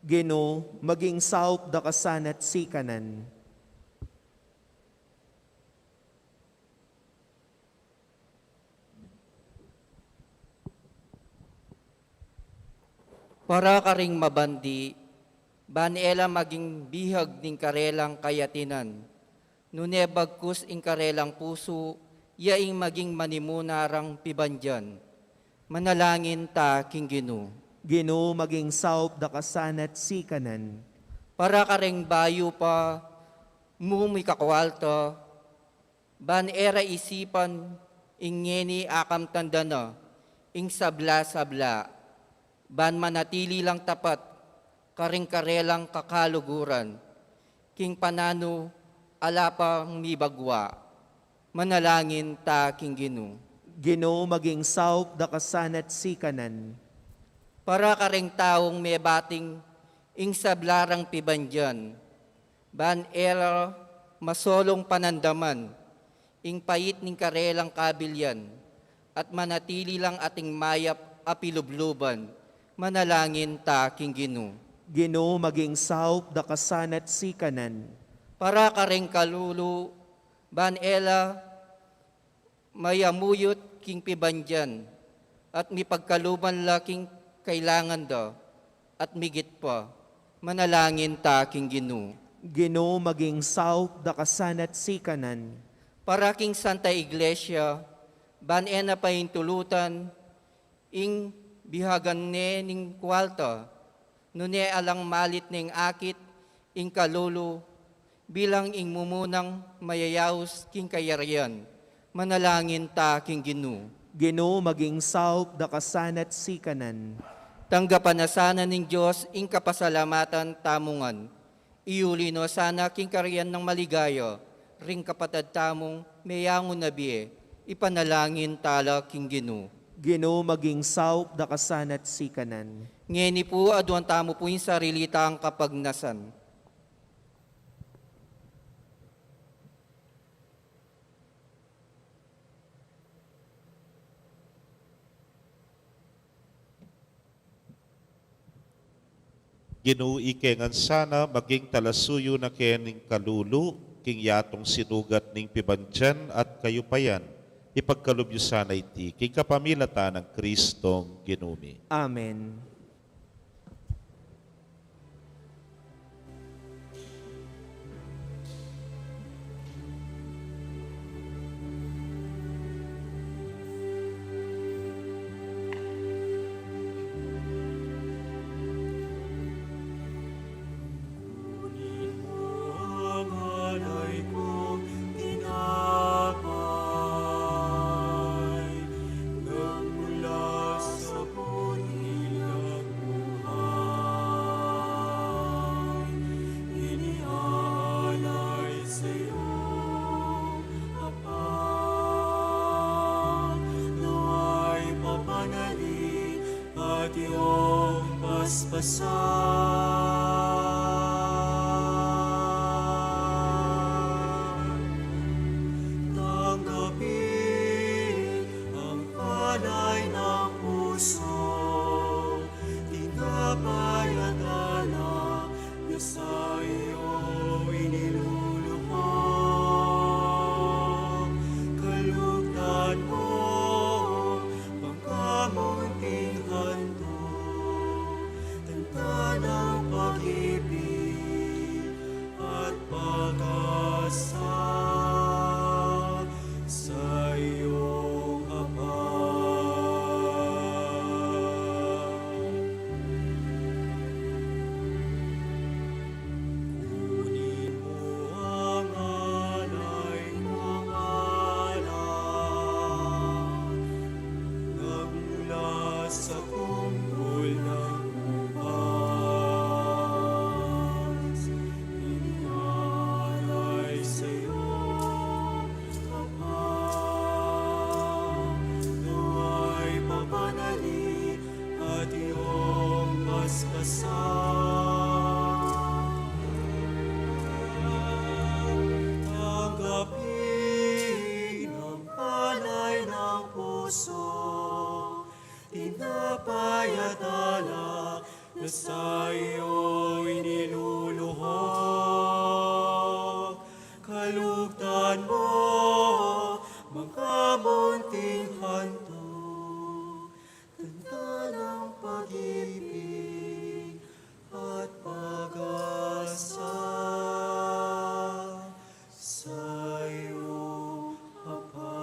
Ginu, maging saup da ka sana't sikanan. Para karing mabandi, ban e la maging bihag ning karelang kayatinan, nune bagkus ing karelang pusu, ya ing maging manimuna rang pibandian. Manalangin ta king Ginu. Ginu, maging saup da ka sana't sikanan. Para kareng bayu pa mung mikakwalta, ban e ra isipan Ing ngeni akamtandan na ing sabla-sabla, ban manatili lang tapat karing karelang kakaluguran, king pananu ala pang mibagwa. Manalangin ta king Ginu. Ginu, maging saup da ka sana't sikanan. Para karing taung mebating ing sabla rang pibandian, ban e la masolung panandaman ing pait ning karelang kabilian, at manatili lang ating mayap a pilubluban. Manalangin ta king Ginu. Ginu, maging saup da ka sana't sikanan. Para karing kalulu, ban e la mayamuyut king pibandian, at mipagkaluban la king kailangan da, at migit pa. Manalangin ta king Ginu. Ginu, maging saup da ka sana't sikanan. Para king Santa Iglesia, ban e na paintulutan ing bihagan ne ning kualta, nune alang malit neng akit ing kalulu, bilang ing mumunang mayayaus king kayarian. Manalangin ta king Ginu. Ginu, maging saup da ka sana't sikanan. Tanggapan na sana ning Dios ing kapasalamatan tamu ngan. Iuli no sana king karian nang maligaya ring kapatad tamung meyangu na bie. Ipanalangin ta la king Ginu. Ginu, maging saup da ka sana't sikanan. Ngeni pu, aduan tamu pu ing sarili tang kapagnasan. Ginu, ike ngan sana maging talasuyu na ke ning kalulu, king yatung sinugat ning pibandian at kayupayan. Ipagkalub yu sana iti king kapamilatan nang Kristong Ginu mi. Amen. Kunin mo ang alay kong tinapay, nang mula sa puti ng buhay, iniaalay sa'yo, Ama, nawa'y papanalangin at iyong paspasan. Tanggapin ang alay ng puso, tinapay at alak na sa iyo iniluluhod. Kalugdan mo ang kamunting handog, tanda ng pag-ibig at pag-asa sa iyong Ama. Kunin mo ang alay kong alak, nagmula sa pungol ng ubas, iniaalay sa'yo, Ama, nawa'y papanalangin at iyong paspasan. Tanggapin ang alay ng puso, tinapay at alak na sa iyo iniluluhod. Kalugdan mo, mga munting handog, tanda ng pag-ibig at pag-asa sa iyong Ama.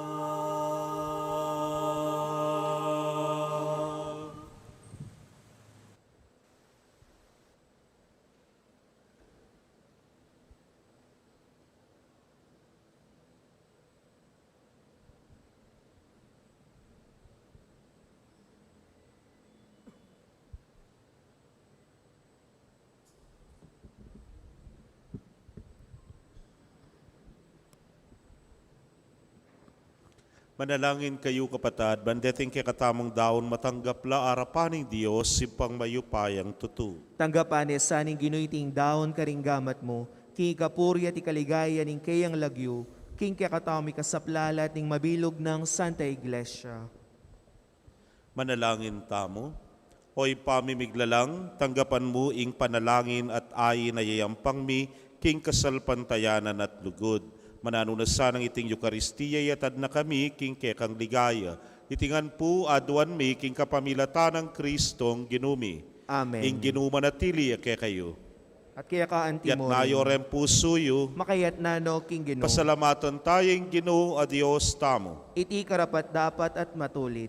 Manalangin kayu, kapatad, ban deting kekatamung daun matanggap la arapan ning Dios, Ibpang mayupayang tutu. Tanggapan ne sa ning Ginu iting daun karing gamat mu, king ikapuri at ikaligaya ning keyang lagyu, king kekatamung mikasaplalan at ning mabilug nang Santa Iglesia. Manalangin tamu. O Ibpa mi miglalang, tanggapan mu ing panalangin at ain a yayampang mi king kasalpantayanan at lugud. Mananu na sanang iting Eukaristia, iatad na kami king kekang ligaya. Iti ngan pu aduan mi king kapamilatan nang Kristong Ginu mi. Amen. Ing Ginu manatili ya kekayu. At kaya ka, Antimon. Itas yu ring pusu yu. Makaitas no king Ginu. Pasalamatan taya ing Ginu a Dios tamu. Iti karapat-dapat at matulid.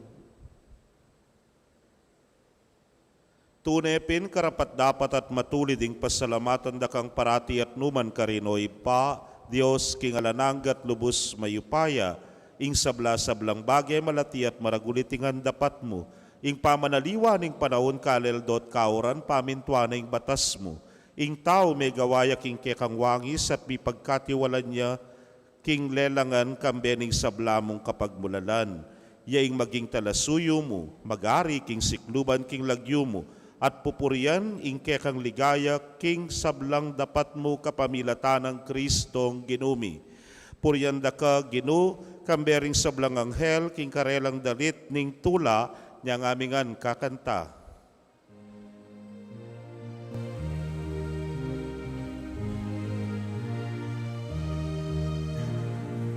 Tune pin karapat-dapat at matulid ing pasalamatan da kang parati at nukarin man, O Ibpa, Dios king alang angga at lubus mayupaya, ing sabla-sablang bage malati at maragul iti ngan dapat mu, ing pamanaliwa ning panaun, kaleldo at kauran, pamintuan na ning batas mu, ing tau megawa ya king kekang wangis at mipagkatiwalan ya king lelangan kambe ning sabla mung kapagmulalan. Ya ing maging talasuyu mu, mag-ari king sikluban king lagyu mu, at pupurian ing kekang ligaya king sablang dapat mu kapamilatan nang Kristong Ginu mi. Purian da ka, Ginu, kambe ring sablang anghel king karelang dalit ning tula, nya ngaming ngan kakanta.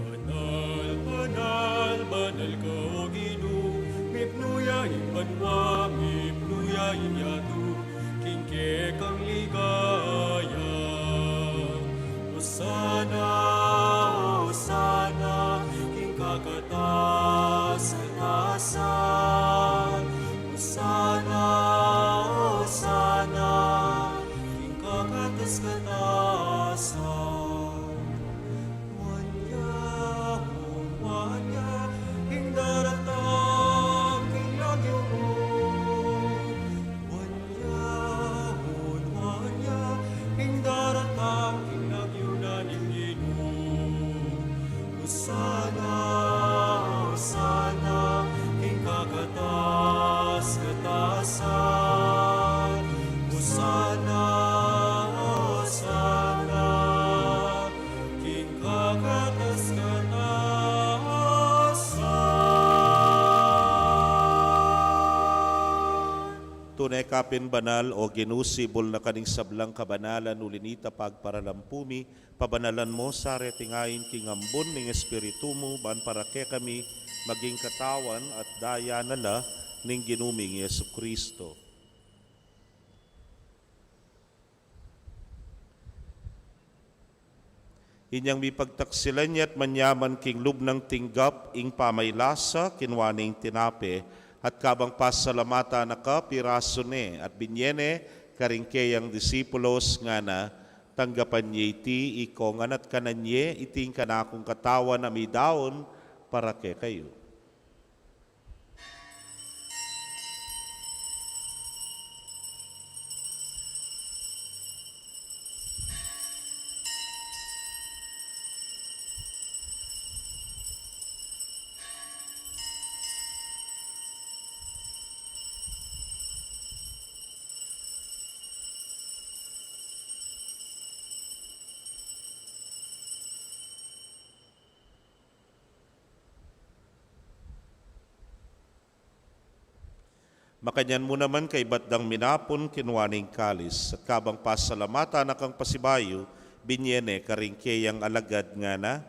Banal, banal, banal ka, O Ginu, mipnu ya ing banua, mipnu ya ing yatu, king kekang ligaya. Hosana, Hosana, king kakatas-katasan. Hosana, Hosana, king kakatas-katasan. Nuan ya, o nuan ya, ing daratang king lagyu mu. Nuan ya, o nuan ya, ing daratang king lagyu na ning Ginu. Hosana, Hosana, king kakatas-katasan. Hosana, Hosana, king kakatas-katasan. Tune ka pin banal, O Ginu, sibul na ka ning sablang kabanalan, uli na nita pagparalampu mi, pabanalan mu sa reting ain king ambun ning Espiritu mu, ban para kekami maging katawan at daya na la ning Ginu ming Jesucristo. Inyang mipagtaksilan ya at manyaman king lub nang tinggap ing pamaylasa, kinua ne ing tinape, at kabang pasalamatan na ka, pirasu ne, at binye ne karing keyang disipulos, ngana: Tanggapan ye iti ikong ngan at kanan ye, iti ing kanakung katawan a midaun para kekayu. Makanyan mu naman, kaibat dang minapun, kinua ne ing kalis, at kabang pasalamatan na kang pasibayu, binye ne karing keyang alagad, ngana: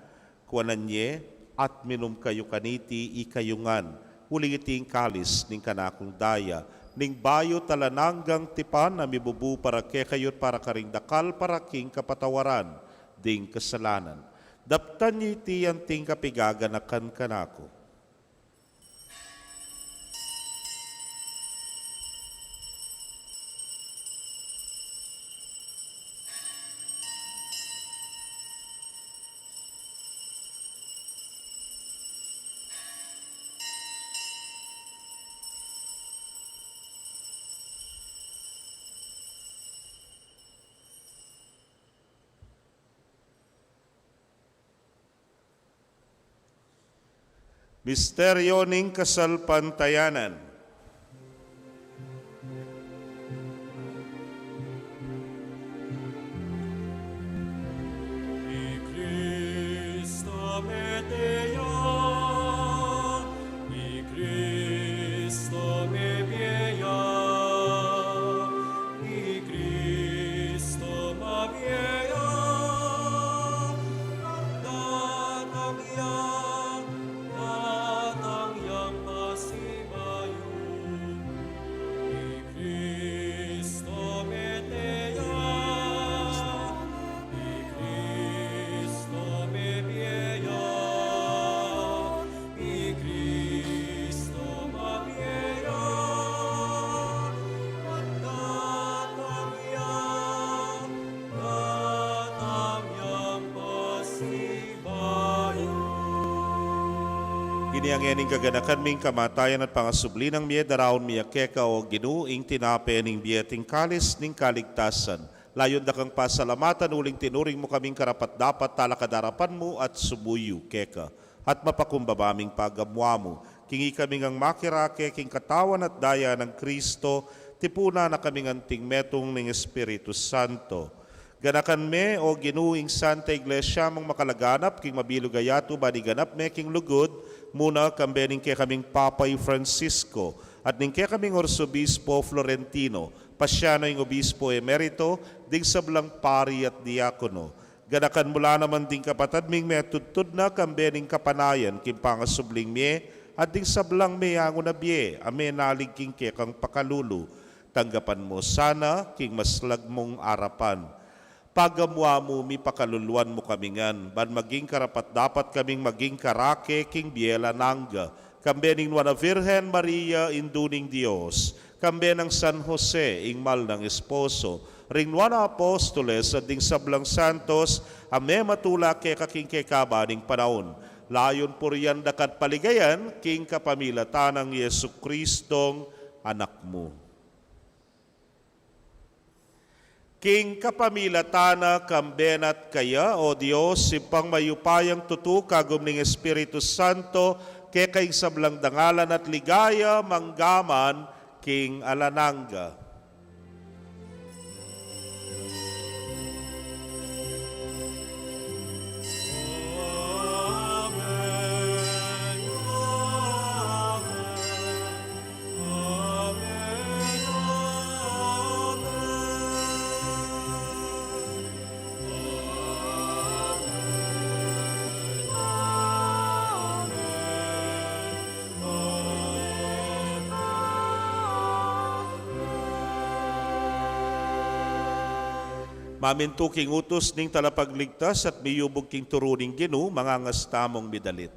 Kuanan ye at minum kayu kaniti, ikayu ngan, uling iti ing kalis ning kanakung daya, ning bayu at alang anggang tipan, a mibubu para kekayu at para karing dakal para king kapatawaran ding kasalanan. Daptan ye iti anting kapigaganakan kanaku. Misteryo ning kasalpantayanan. I Kristu mete ya, i Kristu mebie ya, i Kristu mabie ya, datang ya, datang yang pasibayu. I Kristu mete ya, i Kristu mebie ya, i Kristu mabie ya, datang ya, datang yang pasibayu. Inya ngeni king kaganakan ming kamatayan at pangasubli nang mie, daraun mi keka, o Ginu, ing tinape ning bie at ing kalis ning kaligtasan. Layun da kang pasalamatan uling tinuring mu kaming karapat-dapat talakad king arapan mu at sumuyu keka. At mapakumbaba ming pagamuan mu king ikami ngang makirake king katawan at daya nang Kristo, tipunan na kaming anting metung ning Espiritu Santo. Ganakan me, o Ginu, ing Santa Iglesia mung makalaganap king mabilug a yatu, ban iganap me king lugud, muna kambe ning kekaming Papa i Francisco, at ning kekaming Arsobispo Florentino, pasian no ing Obispo Emerito, ding sablang pari at diakono. Ganakan mu la naman ding kapatad ming metudtud na kambe ning kapanayan king pangasubling mie, at ding sablang meangu na bie a menalig king kekang pakalulu. Tanggapan mu sana king maslag mung arapan. Pagamuan mu, mipakaluluan mu kami ngan, ban maging karapat-dapat kaming maging karake king bie alang angga, kambe ning Nuan a Virgen Maria, Indu ning Dios, kambe nang San Jose, ing mal nang esposo, ring Nuan a Apostoles, at ding sablang santos a mematula keka king kekaban ning panaun. Layun purian da ka at paligayan king kapamilatan nang Jesucristong Anak mu. King kapamilatan na, kambe na at kaya, o Dios, Ibpang mayupayang tutu, kagum ning Espiritu Santo, keka ing sablang dangalan at ligaya, mangga man king alang angga. Mamintu king utus ning Talapagligtas at miyubug king turu ning Ginu, mangangas tamung midalit.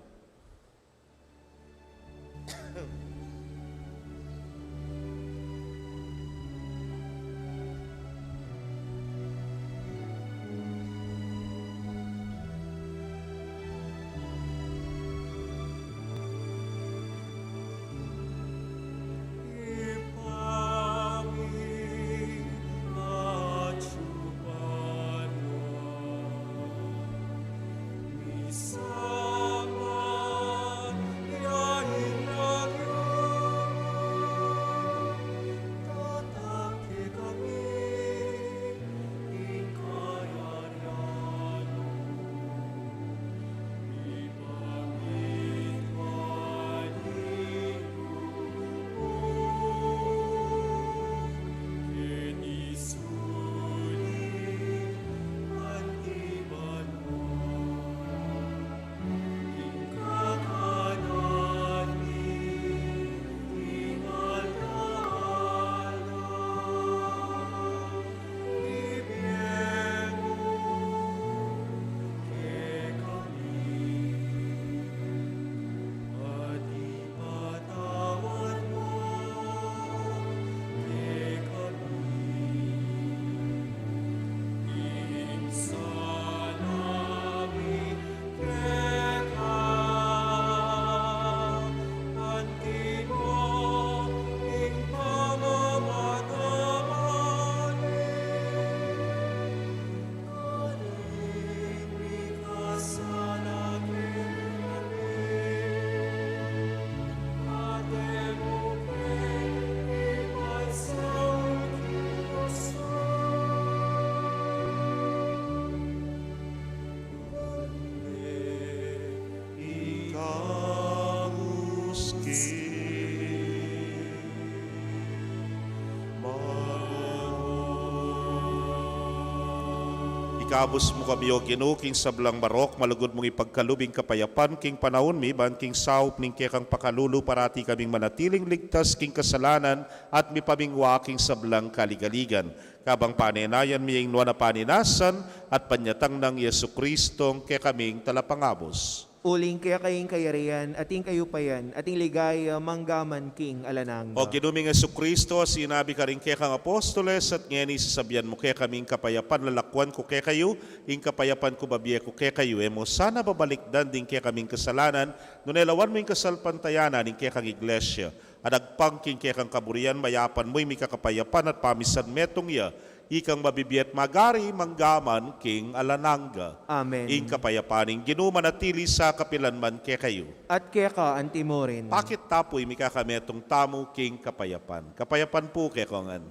Abus mu kami, O Ginu, king sablang marok, malugud mung ipagkalub ing kapayapan king panaun mi, ban king saup ning kekang pakalulu parati kaming manatiling ligtas king kasalanan at mipamingwa king sablang kaligaligan. Kabang panenayan mi ing nuan a paninasan at panyatang nang Jesucristo, ing kekaming talapangabus. Uling keka ing kayarian, at ing kayupayan, at ing ligaya, mangga man king alang angga. O Ginu ming Jesucristo, sinabi karing kekang apostoles, at ngeni sasabian mu kekami, ing kapayapan lalakwan ku kekayu, ing kapayapan ku babie ku kekayu. E mu sana babalikdan ding kekaming kasalanan, nune lawan mu ing kasalpantayanan ning kekang iglesia. At agpang king kekang kaburian, mayapan mu ing mikakapayapan at pamisan metung ya, ikang mabibie at magari mangga man king alang angga. Amen. Ing kapayapan ning Ginu manatili sa kapilan man kekayu. At keka anti mu rin. Pakit ta pu ing mikakametung tamu king kapayapan. Kapayapan pu kekongan.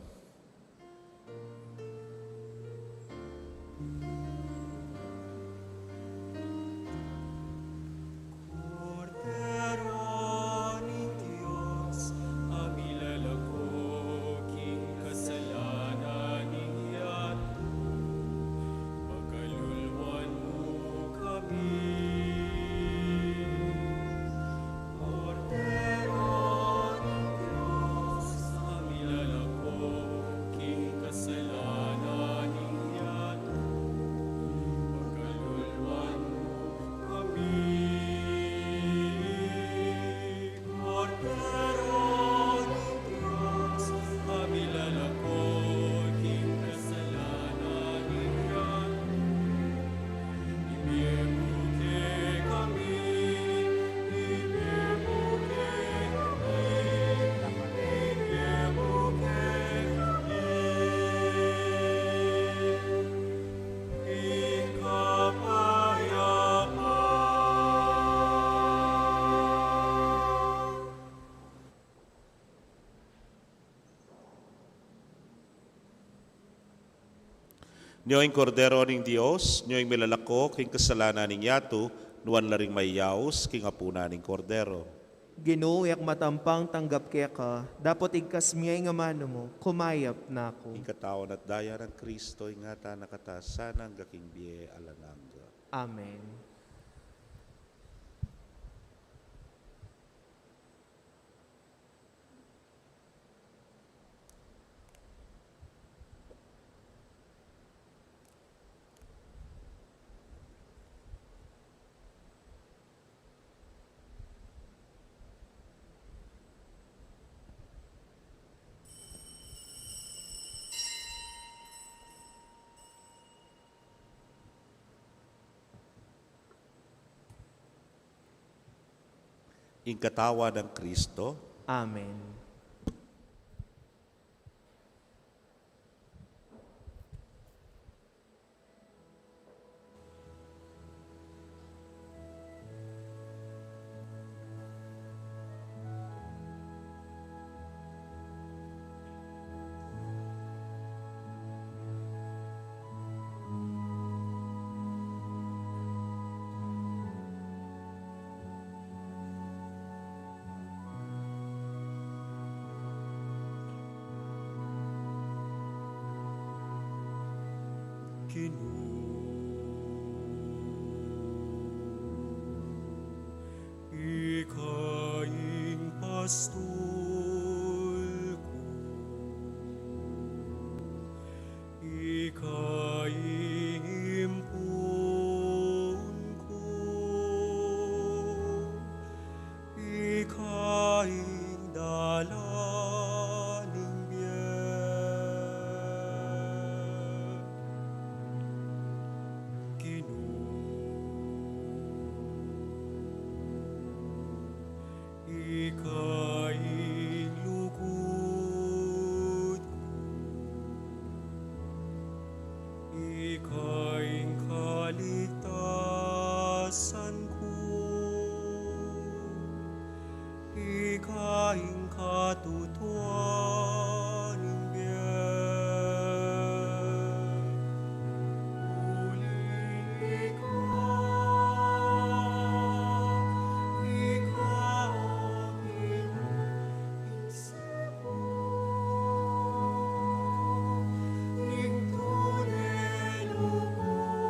Kordero ning Dios, a milalako king kasalanan ning yatu, pakalulwan mu kami. Kordero ning Dios, a milalako king kasalanan ning yatu, pakalulwan mu kami. Kordero ning Dios, a milalako king kasalanan ning yatu, ibie mu kekami, ibie mu kekami, ibie mu kekami ing kapayapan. Nyo ing Kordero ning Dios, nyo ing milalako king kasalanan ning yatu, nuan la ring mayaus king apunan ning Kordero. Ginu, e ku matampang tanggap keka, dapot igkas mu ya ing amanu mu, kumayap na ku. Ing katawan at daya nang Kristo, ingatan na kata sana angga king bie alang angga. Amen. Ing katawan nang Kristo. Amen. Ginu, ika ing pastul ku, ika ing impun ku, ika ing dalan ning bie. Ginu, ika ing lugud ku, ika ing kaligtasan ku, ika ing katutuan ning bie. Uling ika, ika, O Ginu, ing seko ning tune lugud.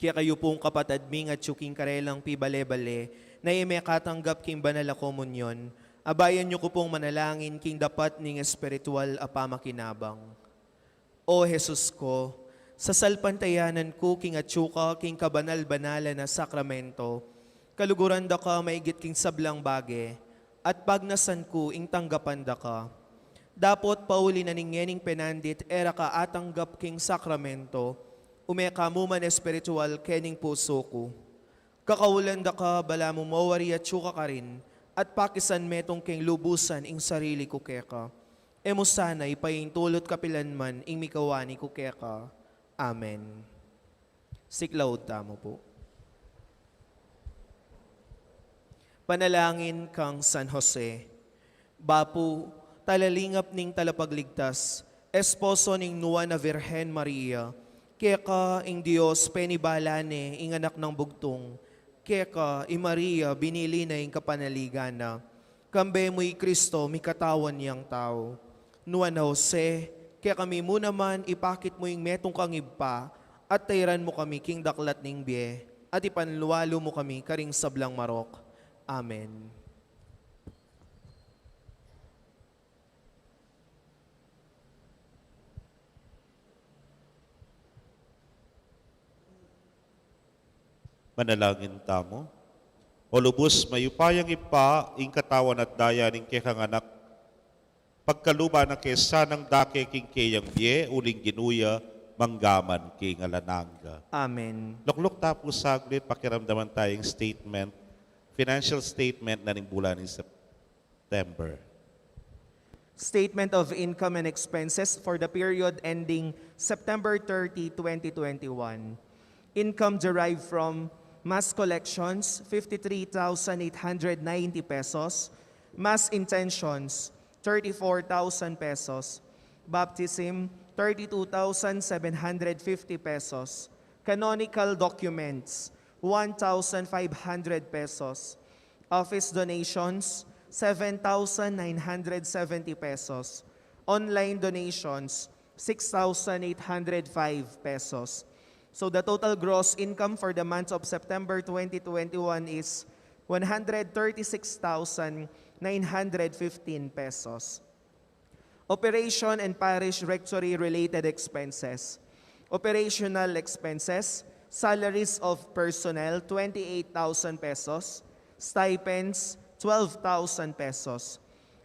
Kekayu pung kapatad ming atyu king karelang pibale-bale, na e mekatanggap king banal a komunyon, abayan yu ku pung manalangin king dapat ning espiritual a pamakinabang. O Jesus ku, sasalpantayanan ku king atyu ka king kabanal-banalan a sakramento, kaluguran da ka maigit king sablang bage, at pagnasan ku ing tanggapan da ka. Dapot pauli na ning ngening penandit e ra ka atanggap king sakramento, ume ka mu man espiritual kening pusu ku. Kakaulan da ka balamu mawari atyu ka karin, at pakisan metung king lubusan ing sarili ku keka. E mu sana ipaintulut kapilan man ing mikawani ku keka. Amen. Siklaud tamu pu. Panalangin kang San Jose. Bapu, talalingap ning Talapagligtas, esposo ning Nuan a Virgen Maria, keka ing Dios penibala ne ing anak nang bugtung, keka i Maria binili na ing kapanaligan na, kambe mu i Kristo mikatawan yang tau. Nuan a Jose, kekami mu naman ipakit mu ing metung kang ibpa, at tairan mu kami king daklat ning bie, at ipanlualu mu kami karing sablang marok. Amen. Manalangin tamu. O lubus mayupayang Ibpa, ing katawan at daya ning kekang Anak, pagkaluban na ke sanang dake king keyang bie, uling Ginu ya, mangga man king alang angga. Amen. Lukluk ta pu saglit, pakiramdaman taya ing statement, financial statement na ning bulan ning September. Statement of income and expenses for the period ending September thirty, twenty twenty-one. Income derived from mass collections, fifty-three thousand eight hundred ninety pesos. Mass intentions, thirty-four thousand pesos. Baptism, thirty-two thousand seven hundred fifty pesos. Canonical documents, one thousand five hundred pesos. Office donations, seven thousand nine hundred seventy pesos. Online donations, six thousand eight hundred five pesos. So the total gross income for the month of September twenty twenty-one is one hundred thirty-six thousand nine hundred fifteen pesos. Operation and parish rectory related expenses. Operational expenses, salaries of personnel, twenty-eight thousand pesos, stipends, twelve thousand pesos,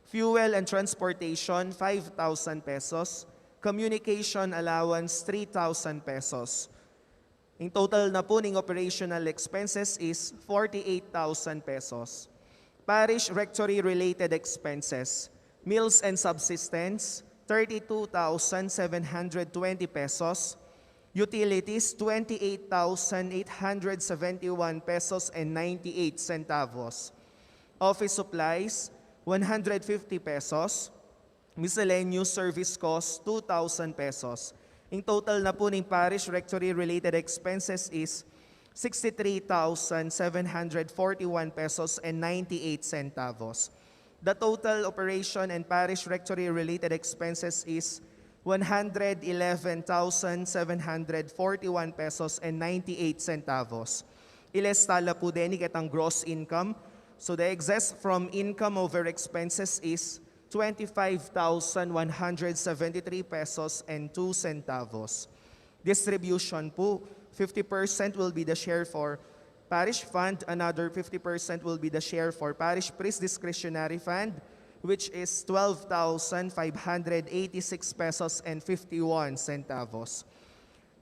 fuel and transportation, five thousand pesos, communication allowance, three thousand pesos. Ing total na pu ning operational expenses is forty-eight thousand pesos. Parish rectory related expenses, meals and subsistence, thirty-two thousand seven hundred twenty pesos. Utilities, twenty-eight thousand eight hundred seventy-one pesos and ninety-eight centavos. Office supplies, one hundred fifty pesos. Miscellaneous service cost, two thousand pesos. Ing total na pu ning parish rectory related expenses is sixty-three thousand seven hundred forty-one pesos and ninety-eight centavos. The total operation and parish rectory related expenses is one hundred eleven thousand seven hundred forty-one pesos and ninety-eight centavos. Ilista la pu deni ketang gross income. So the excess from income over expenses is twenty-five thousand one hundred seventy-three pesos and two centavos. Distribution pu, fifty percent will be the share for parish fund, another fifty percent will be the share for parish priest discretionary fund, which is twelve thousand five hundred eighty-six pesos and fifty-one centavos.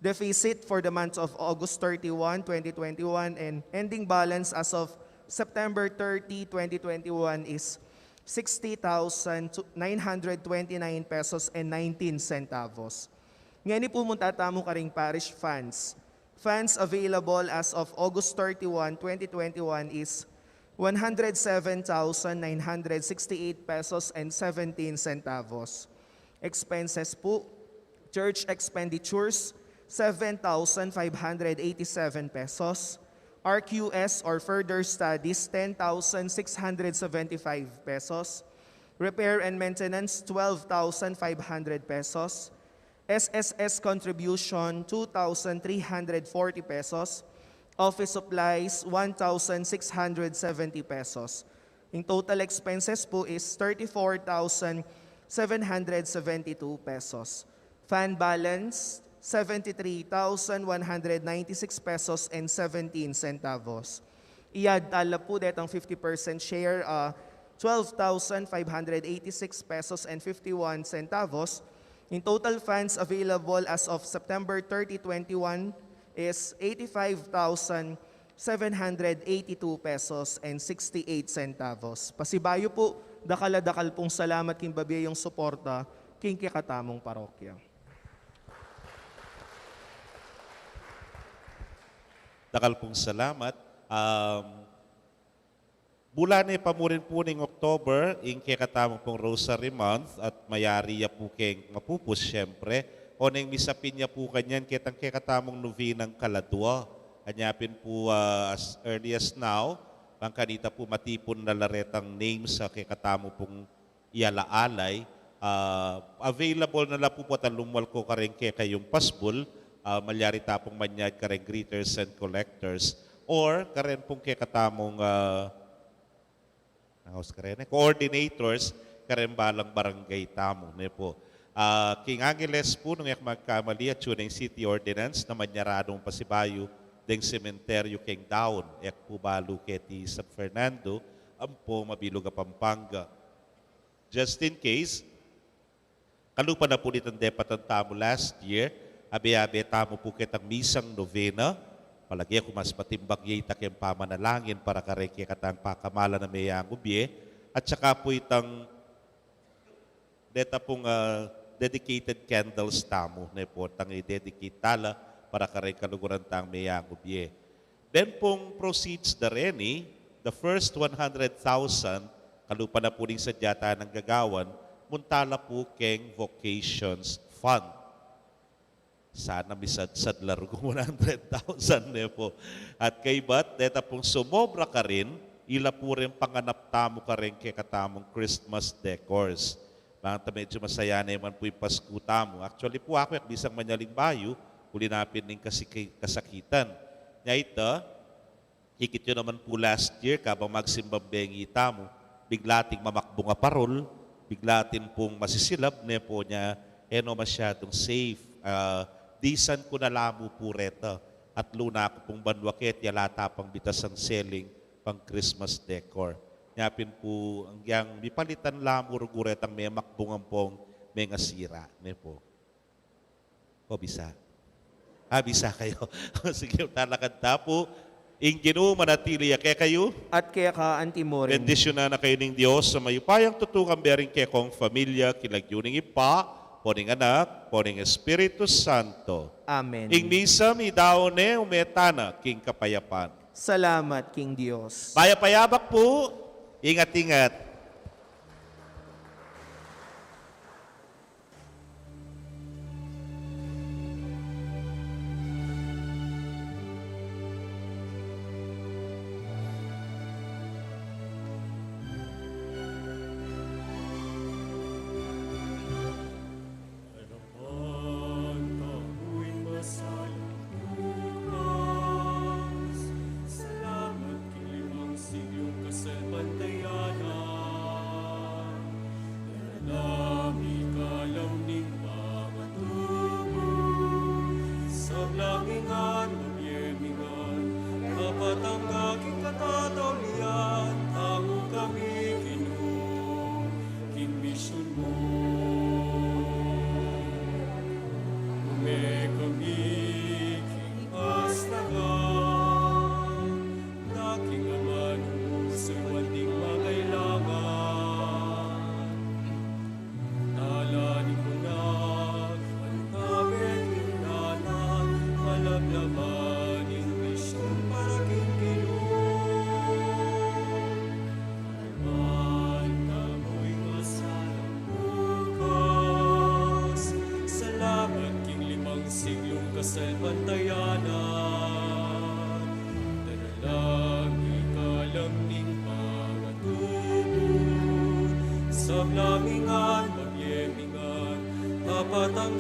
Deficit for the month of August thirty-one, twenty twenty-one, and ending balance as of September thirty, twenty twenty-one is sixty thousand nine hundred twenty-nine pesos and nineteen centavos. Ngeni pu munta tamu karing parish funds. Funds available as of August thirty-one, twenty twenty-one is one hundred seven thousand nine hundred sixty-eight pesos and seventeen centavos. Expenses pu, church expenditures, seven thousand five hundred eighty-seven pesos. R Q S or further studies, ten thousand six hundred seventy-five pesos. Repair and maintenance, twelve thousand five hundred pesos. S S S contribution, two thousand three hundred forty pesos. Office supplies, one thousand six hundred seventy pesos. Ing total expenses pu is thirty-four thousand seven hundred seventy-two pesos. Fund balance, seventy-three thousand one hundred ninety-six pesos and seventeen centavos. Iyad tala pu detang fifty percent share, ah, twelve thousand five hundred eighty-six pesos and fifty-one centavos. Ing total funds available as of September thirty, twenty-one is eighty-five thousand seven hundred eighty-two pesos and sixty-eight centavos. Pasibayu pu, dakal a dakal pung salamat king babie yung suporta king kekatamung parokya. Dakal pung salamat. Um, bula ne pa murin pu ning October, ing kekatamu pung Rosary Month, at mayari ya pu keng mapupus, siyempre. O neng misapin ya pu kanyan, ketang kekatamung novenang kaladua. Anya pin pu, ah, as early as now, bang kanita pu matipun na la retang names a kekatamu pung iyalaalay, ah, available na la pu, pota lumwal ko kareng kekayung pasbul, ah, malyari ta pung manyad kareng greeters and collectors, or karen pung kekatamung, ah, angaus karen, eh, coordinators, karen balang barangay tamu, ne pu. Ah, king Angeles pu, nung e ku magkamali, atyu neng city ordinance na manyaradu pasibayu deng sementeryu keng daun, e ku pu balu keti San Fernando, ampo mabilug a Pampanga. Just in case, kalupa na pu nitang depatan tamu last year, abe-abe tamu pu ketang misang novena. Palage ku mas patimbang ya ita keng pamanalangin para kareng kekatang pakamalan a meyangu bie, at saka pu itang deta pung, ah, dedicated candles tamu, ne pu, tang i-dedicate tala para kareng kaluguran tang meyangu bie. Den pung proceeds da reni, the first one hundred thousand, kalupa na pu ning sadya tanang gagawan, munta la pu keng Vocations Fund. Sana misadsad la rugung one hundred thousand, ne pu. At kaybat, deta pung sumobra karin, ila pu reng panganap tamu kareng kekatamung Christmas decors. Bang ta medyu masaya ne man pu ing Pasku tamu. Actually pu, aku e ku bisang manyaling bayu, uli na pin ning kasiki-, kasakitan. Nya ita, ikit yu naman pu last year, kabang magsimbang bengi tamu, bigla ting mamakbung a parul, bigla ting pung masisilab, ne pu, nya, e no masyadung safe. Ah, disan ku na la mu pu reta, at luna ku pung banua keti ala ta pang bitasang seling pang Christmas decor. Nya pin pu, agyang mipalitan la mu rugu retang memakbung ampong mengasira, ne pu. O bisa? Ah, bisa kayu. Sige, talakad ta pu. Ing Ginu manatili ya kekayu. At keka anti mu rin. Bendisyunan na kayu ning Dios a mayupayang tutu, kambe ring kekong familia, king lagyu ning Ibpa, ampo ning Anak, ampo ning Espiritu Santo. Amen. Ing misa midaun ne, ume tana king kapayapan. Salamat king Dios. Mayap a yabak pu, ingat-ingat. Salamat king limang siglung kasalpantayanan. Dala mi kalam ning pagatubu, sabla mi ngan, mabie mi ngan, kapatang king katataulian, tangu kami Ginu, king misyun mu. Ume kami king pastagan, na king amanung suyuan ding mangailangan. Tala ning munag, antabe king dalan, malablaban ing misyun para king Ginu. Salamat king limang siglung kasalpantayanan. Dala mi kalam ning pagatubu, sabla mi ngan, mabie mi ngan, kapatang